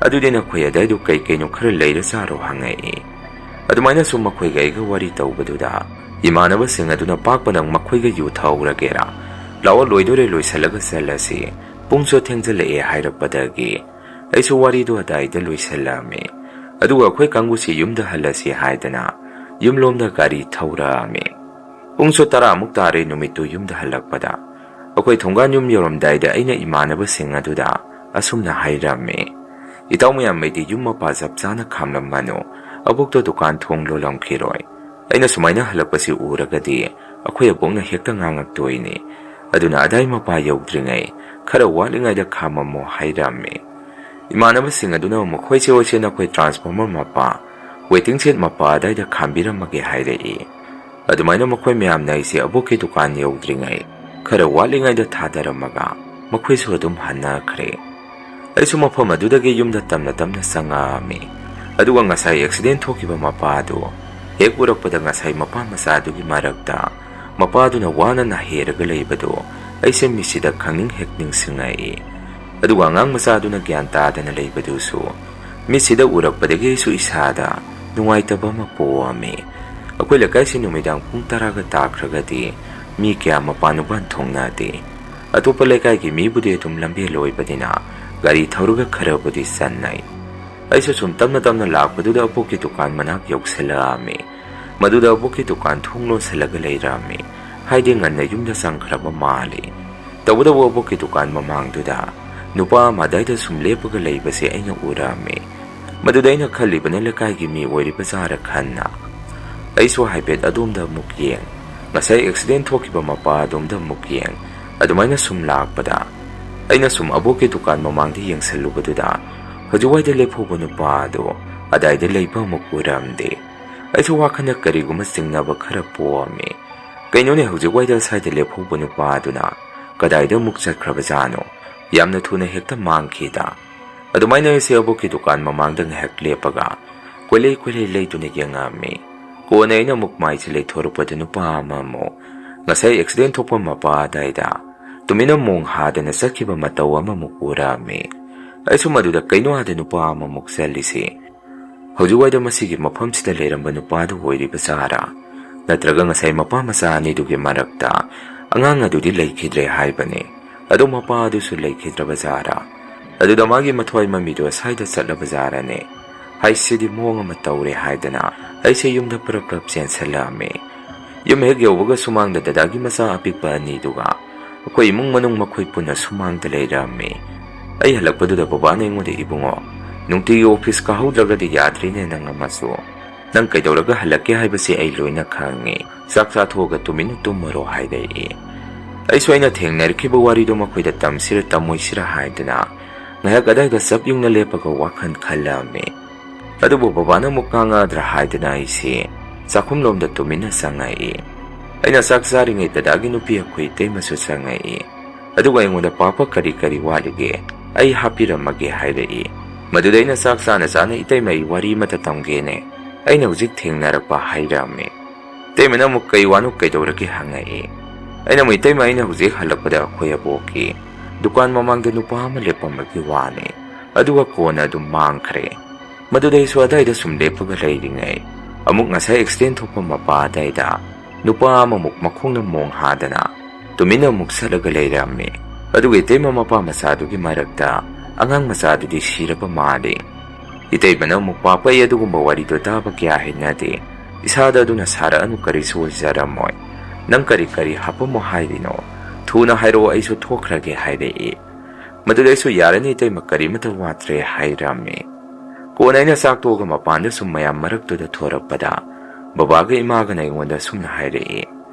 ꯑꯗꯨꯗꯤ ꯅꯈꯣꯏ ꯑꯗꯥꯏꯗꯨ ꯀꯩ ꯀꯩꯅꯣ ꯈꯔ ꯂꯩꯔ ꯆꯥꯔꯣ?" ꯍꯪꯉꯛꯏ꯫ ꯑꯗꯨꯃꯥꯏꯅ ꯁꯨꯝ ꯃꯈꯣꯏꯒ ꯑꯩꯒ ꯋꯥꯔꯤ ꯇꯧꯕꯗꯨꯗ, ꯏꯃꯥꯟꯅꯕꯁꯤꯡ ꯑꯗꯨꯅ, "ꯄꯥꯛꯄ ꯅꯪ ꯃꯈꯣꯏꯒ ꯌꯨ ꯊꯛꯍꯧꯔꯒꯦꯔꯥ? ꯂꯥꯛꯑꯣ, ꯂꯣꯏꯗꯣꯔꯦ, ꯂꯣꯏꯁꯤꯜꯂꯒ ꯆꯠꯂꯁꯤ꯫ ꯄꯨꯡꯁꯨ ꯊꯦꯡꯖꯤꯜꯂꯛꯑꯦ" ꯍꯥꯏꯔꯛꯄꯗꯒꯤ ꯑꯩꯁꯨ ꯋꯥꯔꯤꯗꯣ ꯑꯗꯥꯏꯗ ꯂꯣꯏꯁꯤꯜꯂꯝꯃꯤ꯫ ꯑꯗꯨꯒ ꯑꯩꯈꯣꯏ ꯀꯥꯡꯕꯨꯁꯤ ꯌꯨꯝꯗ ꯍꯜꯂꯁꯤ ꯍꯥꯏꯗꯅ ꯌꯨꯝꯂꯣꯝꯗ ꯒꯥꯔꯤ ꯊꯧꯔꯛꯑꯝꯃꯤ꯫ ꯄꯨꯡꯁꯨ ꯇꯔꯥꯃꯨꯛ ꯇꯥꯔꯦ ꯅꯨꯃꯤꯠꯇꯨ ꯌꯨꯝꯗ ꯍꯜꯂꯛꯄꯗ꯫ ꯑꯩꯈꯣꯏ ꯊꯣꯡꯒꯥꯟ ꯌꯨꯝ ꯌꯧꯔꯝꯗꯥꯏꯗ ꯑꯩꯅ ꯏꯃꯥꯟꯅꯕꯁꯤꯡ ꯑꯗꯨꯗ ꯑꯁꯨꯝꯅ ꯍꯥꯏꯔꯝꯃꯤ, "ꯏꯇꯥꯎ ꯃꯌꯥꯝ, ꯑꯩꯗꯤ ꯌꯨꯝ ꯃꯄꯥ ꯆꯞ ꯆꯥꯅ ꯈꯥꯝꯂꯝꯃꯅꯨ꯫ ꯑꯕꯣꯛꯇꯣ ꯗꯨꯀꯥꯟ ꯊꯣꯡ ꯂꯣꯜꯂꯝꯈꯤꯔꯣꯏ꯫ ꯑꯩꯅ ꯁꯨꯃꯥꯏꯅ ꯍꯜꯂꯛꯄꯁꯤ ꯎꯔꯒꯗꯤ ꯑꯩꯈꯣꯏ ꯑꯕꯣꯛꯅ ꯍꯦꯛꯇ ꯉꯥꯡꯉꯛꯇꯣꯏꯅꯤ꯫ ꯑꯗꯨꯅ ꯑꯗꯥꯏ ꯃꯄꯥ ꯌꯧꯗ꯭ꯔꯤꯉꯩ ꯈꯔ ꯋꯥꯠꯂꯤꯉꯩꯗ ꯈꯥꯝꯃꯝꯃꯣ" ꯍꯥꯏꯔꯝꯃꯤ꯫ ꯏꯃꯥꯟꯅꯕꯁꯤꯡ ꯑꯗꯨꯅ ꯑꯃꯨꯛ, "ꯍꯣꯏꯁꯦ, ꯍꯣꯏꯁꯦ, ꯅꯈꯣꯏ transformer ꯃꯄꯥ, waiting shed ꯃꯄꯥ ꯑꯗꯥꯏꯗ ꯈꯥꯝꯕꯤꯔꯝꯃꯒꯦ" ꯍꯥꯏꯔꯛꯏ꯫ ꯑꯗꯨꯃꯥꯏꯅ ꯃꯈꯣꯏ ꯃꯌꯥꯝꯅ ꯑꯩꯁꯦ ꯑꯕꯣꯛꯀꯤ ꯗꯨꯀꯥꯟ ꯌꯧꯗ꯭ꯔꯤꯉꯩ ꯈꯔ ꯋꯥꯠꯂꯤꯉꯩꯗ ꯊꯥꯗꯔꯝꯃꯒ ꯃꯈꯣꯏꯁꯨ ꯑꯗꯨꯝ ꯍꯟꯅꯈ꯭ꯔꯦ꯫ ꯑꯩꯁꯨ ꯃꯐꯝ ꯑꯗꯨꯗꯒꯤ ꯌꯨꯝꯗ ꯇꯞꯅ ꯇꯞꯅ ꯆꯪꯉꯛꯑꯝꯃꯤ꯫ ꯑꯗꯨꯒ ꯉꯁꯥꯏ accident ꯊꯣꯛꯈꯤꯕ ꯃꯄꯥꯗꯨ ꯍꯦꯛ ꯎꯔꯛꯄꯗ, ꯉꯁꯥꯏ ꯃꯄꯥ ꯃꯆꯥꯗꯨꯒꯤ ꯃꯔꯛꯇ ꯃꯄꯥꯗꯨꯅ ꯋꯥꯅ ꯅꯥꯍꯦꯔꯒ ꯂꯩꯕꯗꯨ ꯑꯩꯁꯦ ꯃꯤꯠꯁꯤꯗ ꯈꯪꯅꯤꯡ ꯍꯦꯛ ꯅꯤꯡꯁꯤꯡꯉꯛꯏ꯫ ꯑꯗꯨꯒ ꯑꯉꯥꯡ ꯃꯆꯥꯗꯨꯅ ꯒ꯭ꯌꯥꯟ ꯇꯥꯗꯅ ꯂꯩꯕꯗꯨꯁꯨ ꯃꯤꯠꯁꯤꯗ ꯎꯔꯛꯄꯗꯒꯤ ꯑꯩꯁꯨ ꯏꯁꯥꯗ ꯅꯨꯡꯉꯥꯏꯇꯕ ꯑꯃ ꯄꯣꯛꯑꯝꯃꯤ꯫ ꯑꯩꯈꯣꯏ ꯂꯩꯀꯥꯏꯁꯤ ꯅꯨꯃꯤꯗꯥꯡ ꯄꯨꯡ ꯇꯔꯥꯒ ꯇꯥꯈ꯭ꯔꯒꯗꯤ ꯃꯤ ꯀꯌꯥ ꯃꯄꯥꯟ ꯅꯨꯄꯥꯟ ꯊꯣꯛꯅꯗꯦ꯫ ꯑꯇꯣꯞꯄ ꯂꯩꯀꯥꯏꯒꯤ ꯃꯤꯕꯨꯗꯤ ꯑꯗꯨꯝ ꯂꯝꯕꯦꯜ ꯑꯣꯏꯕꯅꯤꯅ ꯒꯥꯔꯤ ꯊꯧꯔꯒ ꯈꯔꯕꯨꯗꯤ ꯆꯟꯅꯩ꯫ ꯑꯩꯁꯨ ꯁꯨꯝ ꯇꯞꯅ ꯇꯞꯅ ꯂꯥꯛꯄꯗꯨꯗ ꯑꯕꯣꯛꯀꯤ ꯗꯨꯀꯥꯟ ꯃꯅꯥꯛ ꯌꯧꯁꯤꯜꯂꯛꯑꯝꯃꯤ꯫ ꯃꯗꯨꯗ ꯑꯕꯣꯛꯀꯤ ꯗꯨꯀꯥꯟ ꯊꯣꯡ ꯂꯣꯟꯁꯤꯜꯂꯒ ꯂꯩꯔꯝꯃꯤ꯫ ꯍꯥꯏꯗꯤ ꯉꯟꯅ ꯌꯨꯝꯗ ꯆꯪꯈ꯭ꯔꯕ ꯃꯥꯜꯂꯤ꯫ ꯇꯧꯕꯇꯕꯨ ꯑꯕꯣꯛꯀꯤ ꯗꯨꯀꯥꯟ ꯃꯃꯥꯡꯗꯨꯗ ꯅꯨꯄꯥ ꯑꯃ ꯑꯗꯥꯏꯗ ꯁꯨꯝ ꯂꯦꯞꯄꯒ ꯂꯩꯕꯁꯦ ꯑꯩꯅ ꯎꯔꯝꯃꯤ꯫ ꯃꯗꯨꯗ ꯑꯩꯅ ꯈꯜꯂꯤꯕꯅ ꯂꯩꯀꯥꯏꯒꯤ ꯃꯤ ꯑꯣꯏꯔꯤꯕ ꯖꯥꯔ ꯈꯟꯅ꯫ ꯑꯩꯁꯨ ꯍꯥꯏꯐꯦꯠ ꯑꯗꯣꯝꯗ ꯑꯃꯨꯛ ꯌꯦꯡ, ꯉꯁꯥꯏ accident ꯊꯣꯛꯈꯤꯕ ꯃꯄꯥ ꯑꯗꯣꯝꯗ ꯑꯃꯨꯛ ꯌꯦꯡ, ꯑꯗꯨꯃꯥꯏꯅ ꯁꯨꯝ ꯂꯥꯛꯄꯗ ꯑꯩꯅ ꯁꯨꯝ ꯑꯕꯣꯛꯀꯤ ꯗꯨꯀꯥꯟ ꯃꯃꯥꯡꯗ ꯌꯦꯡꯁꯜꯂꯨꯕꯗꯨꯗ ꯍꯧꯖꯤꯛꯋꯥꯏꯗ ꯂꯦꯞꯍꯧꯕ ꯅꯨꯄꯥ ꯑꯗꯨ ꯑꯗꯥꯏꯗ ꯂꯩꯕ ꯑꯃꯨꯛ ꯎꯔꯝꯗꯦ꯫ ꯑꯩꯁꯨ ꯋꯥꯈꯜꯗ ꯀꯔꯤꯒꯨꯝꯕ ꯆꯤꯡꯅꯕ ꯈꯔ ꯄꯣꯛꯑꯝꯃꯤ꯫ ꯀꯩꯅꯣꯅꯦ, ꯍꯧꯖꯤꯛꯋꯥꯏꯗ ꯁ꯭ꯋꯥꯏꯗ ꯂꯦꯞꯍꯧꯕ ꯅꯨꯄꯥ ꯑꯗꯨꯅ ꯀꯗꯥꯏꯗ ꯑꯃꯨꯛ ꯆꯠꯈ꯭ꯔꯕꯖꯥꯠꯅꯣ? ꯌꯥꯝꯅ ꯊꯨꯅ ꯍꯦꯛꯇ ꯃꯥꯡꯈꯤꯗ꯫ ꯑꯗꯨꯃꯥꯏꯅ ꯑꯩꯁꯦ ꯑꯕꯣꯛꯀꯤ ꯗꯨꯀꯥꯟ ꯃꯃꯥꯡꯗ ꯉꯥꯏꯍꯥꯛ ꯂꯦꯞꯄꯒ ꯀꯣꯏꯂꯩ ꯀꯣꯏꯂꯩ ꯂꯩꯗꯨꯅ ꯌꯦꯡꯉꯛꯑꯝꯃꯤ꯫ ꯀꯣꯟꯅ ꯑꯩꯅ ꯑꯃꯨꯛ ꯃꯥꯏꯁꯦ ꯂꯩꯊꯣꯔꯛꯄꯗ ꯅꯨꯄꯥ ꯑꯃ ꯑꯃꯨꯛ ꯉꯁꯥꯏ ꯑꯦꯛꯁꯤꯗꯦꯟ ꯊꯣꯛꯄ ꯃꯄꯥ ꯑꯗꯥꯏꯗ ꯇꯨꯃꯤꯟꯅ ꯃꯣꯡ ꯍꯥꯗꯅ ꯆꯠꯈꯤꯕ ꯃꯇꯧ ꯑꯃꯃꯨꯛ ꯎꯔꯛꯑꯝꯃꯤ꯫ ꯑꯩꯁꯨ ꯃꯗꯨꯗ ꯀꯩꯅꯣ ꯑꯥꯗ ꯅꯨꯄꯥ ꯑꯃꯃꯨꯛ ꯆꯠꯂꯤꯁꯤ? ꯍꯧꯖꯤꯛꯋꯥꯏꯗ ꯃꯁꯤꯒꯤ ꯃꯐꯝꯁꯤꯗ ꯂꯩꯔꯝꯕ ꯅꯨꯄꯥꯗꯨ ꯑꯣꯏꯔꯤꯕ ꯖꯥꯔꯥ? ꯅꯠꯇ꯭ꯔꯒ ꯉꯁꯥꯏ ꯃꯄꯥ ꯃꯆꯥ ꯑꯅꯤꯗꯨꯒꯤ ꯃꯔꯛꯇ ꯑꯉꯥꯡ ꯑꯗꯨꯗꯤ ꯂꯩꯈꯤꯗ꯭ꯔꯦ ꯍꯥꯏꯕꯅꯤ, ꯑꯗꯣ ꯃꯄꯥ ꯑꯗꯨꯁꯨ ꯂꯩꯈꯤꯗ꯭ꯔꯕ ꯖꯥꯔꯥ? ꯑꯗꯨꯗ ꯃꯥꯒꯤ ꯃꯊ꯭ꯋꯥꯏ ꯃꯃꯤꯗꯣ ꯁ꯭ꯋꯥꯏꯗ ꯆꯠꯂꯕ ꯖꯥꯔꯅꯦ꯫ ꯍꯥꯏꯁꯤꯗꯤ ꯃꯑꯣꯡ ꯑꯃ ꯇꯧꯔꯦ ꯍꯥꯏꯗꯅ ꯑꯩꯁꯦ ꯌꯨꯝꯗ ꯄ꯭ꯔꯞ ꯄ꯭ꯔꯞ ꯆꯦꯟꯁꯜꯂꯛꯑꯝꯃꯤ꯫ ꯌꯨꯝ ꯍꯦꯛ ꯌꯧꯕꯒ ꯁꯨꯃꯥꯡꯗ ꯗꯗꯥꯒꯤ ꯃꯆꯥ ꯑꯄꯤꯛꯄ ꯑꯅꯤꯗꯨꯒ ꯑꯩꯈꯣꯏ ꯏꯃꯨꯡ ꯃꯅꯨꯡ ꯃꯈꯣꯏ ꯄꯨꯟꯅ ꯁꯨꯃꯥꯡꯗ ꯂꯩꯔꯝꯃꯤ꯫ ꯑꯩ ꯍꯜꯂꯛꯄꯗꯨꯗ ꯕꯕꯥꯅ ꯑꯩꯉꯣꯟꯗ, "ꯏꯕꯨꯡꯉꯣ, ꯅꯨꯡꯇꯤꯒꯤ ꯑꯣꯐꯤꯁ ꯀꯥꯍꯧꯗ꯭ꯔꯒꯗꯤ ꯌꯥꯗ꯭ꯔꯤꯅꯦ ꯅꯪ ꯑꯃꯁꯨ꯫ ꯅꯪ ꯀꯩꯗꯧꯔꯒ ꯍꯜꯂꯛꯀꯦ ꯍꯥꯏꯕꯁꯤ ꯑꯩ ꯂꯣꯏꯅ ꯈꯪꯉꯤ꯫ ꯆꯥꯛ ꯆꯥꯊꯣꯛꯑꯒ ꯇꯨꯃꯤꯟꯅ ꯇꯨꯝꯃꯔꯣ," ꯍꯥꯏꯔꯛꯏ꯫ ꯑꯩꯁꯨ ꯑꯩꯅ ꯊꯦꯡꯅꯔꯛꯈꯤꯕ ꯋꯥꯔꯤꯗꯣ ꯃꯈꯣꯏꯗ ꯇꯝꯁꯤꯔ ꯇꯝꯃꯣꯏꯁꯤꯔ ꯍꯥꯏꯗꯅ ꯉꯥꯏꯍꯥꯛ ꯑꯗꯥꯏꯗ ꯆꯞ ꯌꯨꯡꯅ ꯂꯦꯞꯄꯒ ꯋꯥꯈꯜ ꯈꯜꯂꯝꯃꯤ꯫ ꯑꯗꯨꯕꯨ ꯕꯕꯥꯅ ꯑꯃꯨꯛ ꯉꯥꯡꯉꯛꯑꯗ꯭ꯔꯥ ꯍꯥꯏꯗꯅ ꯑꯩꯁꯦ ꯆꯥꯛꯈꯨꯝꯂꯣꯝꯗ ꯇꯨꯃꯤꯟꯅ ꯆꯪꯉꯛꯏ꯫ ꯑꯩꯅ ꯆꯥꯛ ꯆꯥꯔꯤꯉꯩ ꯗꯗꯥꯒꯤ ꯅꯨꯄꯤ ꯑꯩꯈꯣꯏ ꯏꯇꯩꯃꯁꯨ ꯆꯪꯉꯛꯏ꯫ ꯑꯗꯨꯒ ꯑꯩꯉꯣꯟꯗ, "ꯄꯥꯄ, ꯀꯔꯤ ꯀꯔꯤ ꯋꯥꯠꯂꯤꯒꯦ? ꯑꯩ ꯍꯥꯞꯄꯤꯔꯝꯃꯒꯦ," ꯍꯥꯏꯔꯛꯏ꯫ ꯃꯗꯨꯗ ꯑꯩꯅ, "ꯆꯥꯛ ꯆꯥꯅ ꯆꯥꯅ ꯏꯇꯩꯃ ꯑꯩ ꯋꯥꯔꯤ ꯑꯃꯇ ꯇꯝꯒꯦꯅꯦ꯫ ꯑꯩꯅ ꯍꯧꯖꯤꯛ ꯊꯦꯡꯅꯔꯛꯄ," ꯍꯥꯏꯔꯝꯃꯤ꯫ ꯏꯇꯩꯃꯅ ꯑꯃꯨꯛ, "ꯀꯩ ꯋꯥꯅꯣ, ꯀꯩꯗꯧꯔꯒꯦ?" ꯍꯪꯉꯛꯏ꯫ ꯑꯩꯅ ꯑꯃꯨꯛ, "ꯏꯇꯩꯃ, ꯑꯩꯅ ꯍꯧꯖꯤꯛ ꯍꯜꯂꯛꯄꯗ ꯑꯩꯈꯣꯏ ꯑꯕꯣꯛꯀꯤ ꯗꯨꯀꯥꯟ ꯃꯃꯥꯡꯗ ꯅꯨꯄꯥ ꯑꯃ ꯂꯦꯞꯄꯝꯕꯒꯤ ꯋꯥꯅꯤ꯫ ꯑꯗꯨꯒ ꯀꯣꯟꯅ ꯑꯗꯨꯝ ꯃꯥꯡꯈ꯭ꯔꯦ꯫ ꯃꯗꯨꯗ ꯑꯩꯁꯨ ꯑꯗꯥꯏꯗ ꯁꯨꯝ ꯂꯦꯞꯄꯒ ꯂꯩꯔꯤꯉꯩ, ꯑꯃꯨꯛ ꯉꯁꯥꯏ ꯑꯦꯛꯁꯤꯗꯦꯟ ꯊꯣꯛꯄ ꯃꯄꯥ ꯑꯗꯥꯏꯗ ꯅꯨꯄꯥ ꯑꯃꯃꯨꯛ ꯃꯈꯣꯡꯅ ꯃꯣꯡ ꯍꯥꯗꯅ ꯇꯨꯃꯤꯟꯅ ꯑꯃꯨꯛ ꯆꯠꯂꯒ ꯂꯩꯔꯝꯃꯤ꯫ ꯑꯗꯨꯒ ꯏꯇꯩꯃ ꯃꯄꯥ ꯃꯆꯥꯗꯨꯒꯤ ꯃꯔꯛꯇ ꯑꯉꯥꯡ ꯃꯆꯥꯗꯨꯗꯤ ꯁꯤꯔꯕ ꯃꯥꯜꯂꯤ꯫" ꯏꯇꯩꯃꯅ ꯑꯃꯨꯛ, "ꯄꯥꯄ, ꯑꯩ ꯑꯗꯨꯒꯨꯝꯕ ꯋꯥꯔꯤꯗꯣ ꯇꯥꯕ ꯀꯌꯥ ꯍꯩꯅꯗꯦ꯫ ꯏꯁꯥꯗ ꯑꯗꯨꯅ ꯁꯥꯔꯛꯑꯅꯨ, ꯀꯔꯤꯁꯨ ꯑꯣꯏꯖꯔꯝꯃꯣꯏ꯫ ꯅꯪ ꯀꯔꯤ ꯀꯔꯤ ꯍꯥꯄꯝꯃꯣ ꯍꯥꯏꯔꯤꯅꯣ? ꯊꯨꯅ ꯍꯥꯏꯔꯛꯑꯣ, ꯑꯩꯁꯨ ꯊꯣꯛꯈ꯭ꯔꯒꯦ," ꯍꯥꯏꯔꯛꯏ꯫ ꯃꯗꯨꯗ ꯑꯩꯁꯨ, "ꯌꯥꯔꯅꯤ ꯏꯇꯩꯃ, ꯀꯔꯤꯃꯇ ꯋꯥꯠꯇ꯭ꯔꯦ," ꯍꯥꯏꯔꯝꯃꯤ꯫ ꯀꯣꯟꯅ ꯑꯩꯅ ꯆꯥꯛ ꯇꯣꯛꯑꯒ ꯃꯄꯥꯟꯗ ꯁꯨꯝ ꯃꯌꯥꯝ ꯃꯔꯛꯇꯨꯗ ꯊꯣꯔꯛꯄꯗ, ꯕꯕꯥꯒ ꯏꯃꯥꯒꯅ ꯑꯩꯉꯣꯟꯗ ꯁꯨꯝꯅ ꯍꯥꯏꯔꯛꯏ,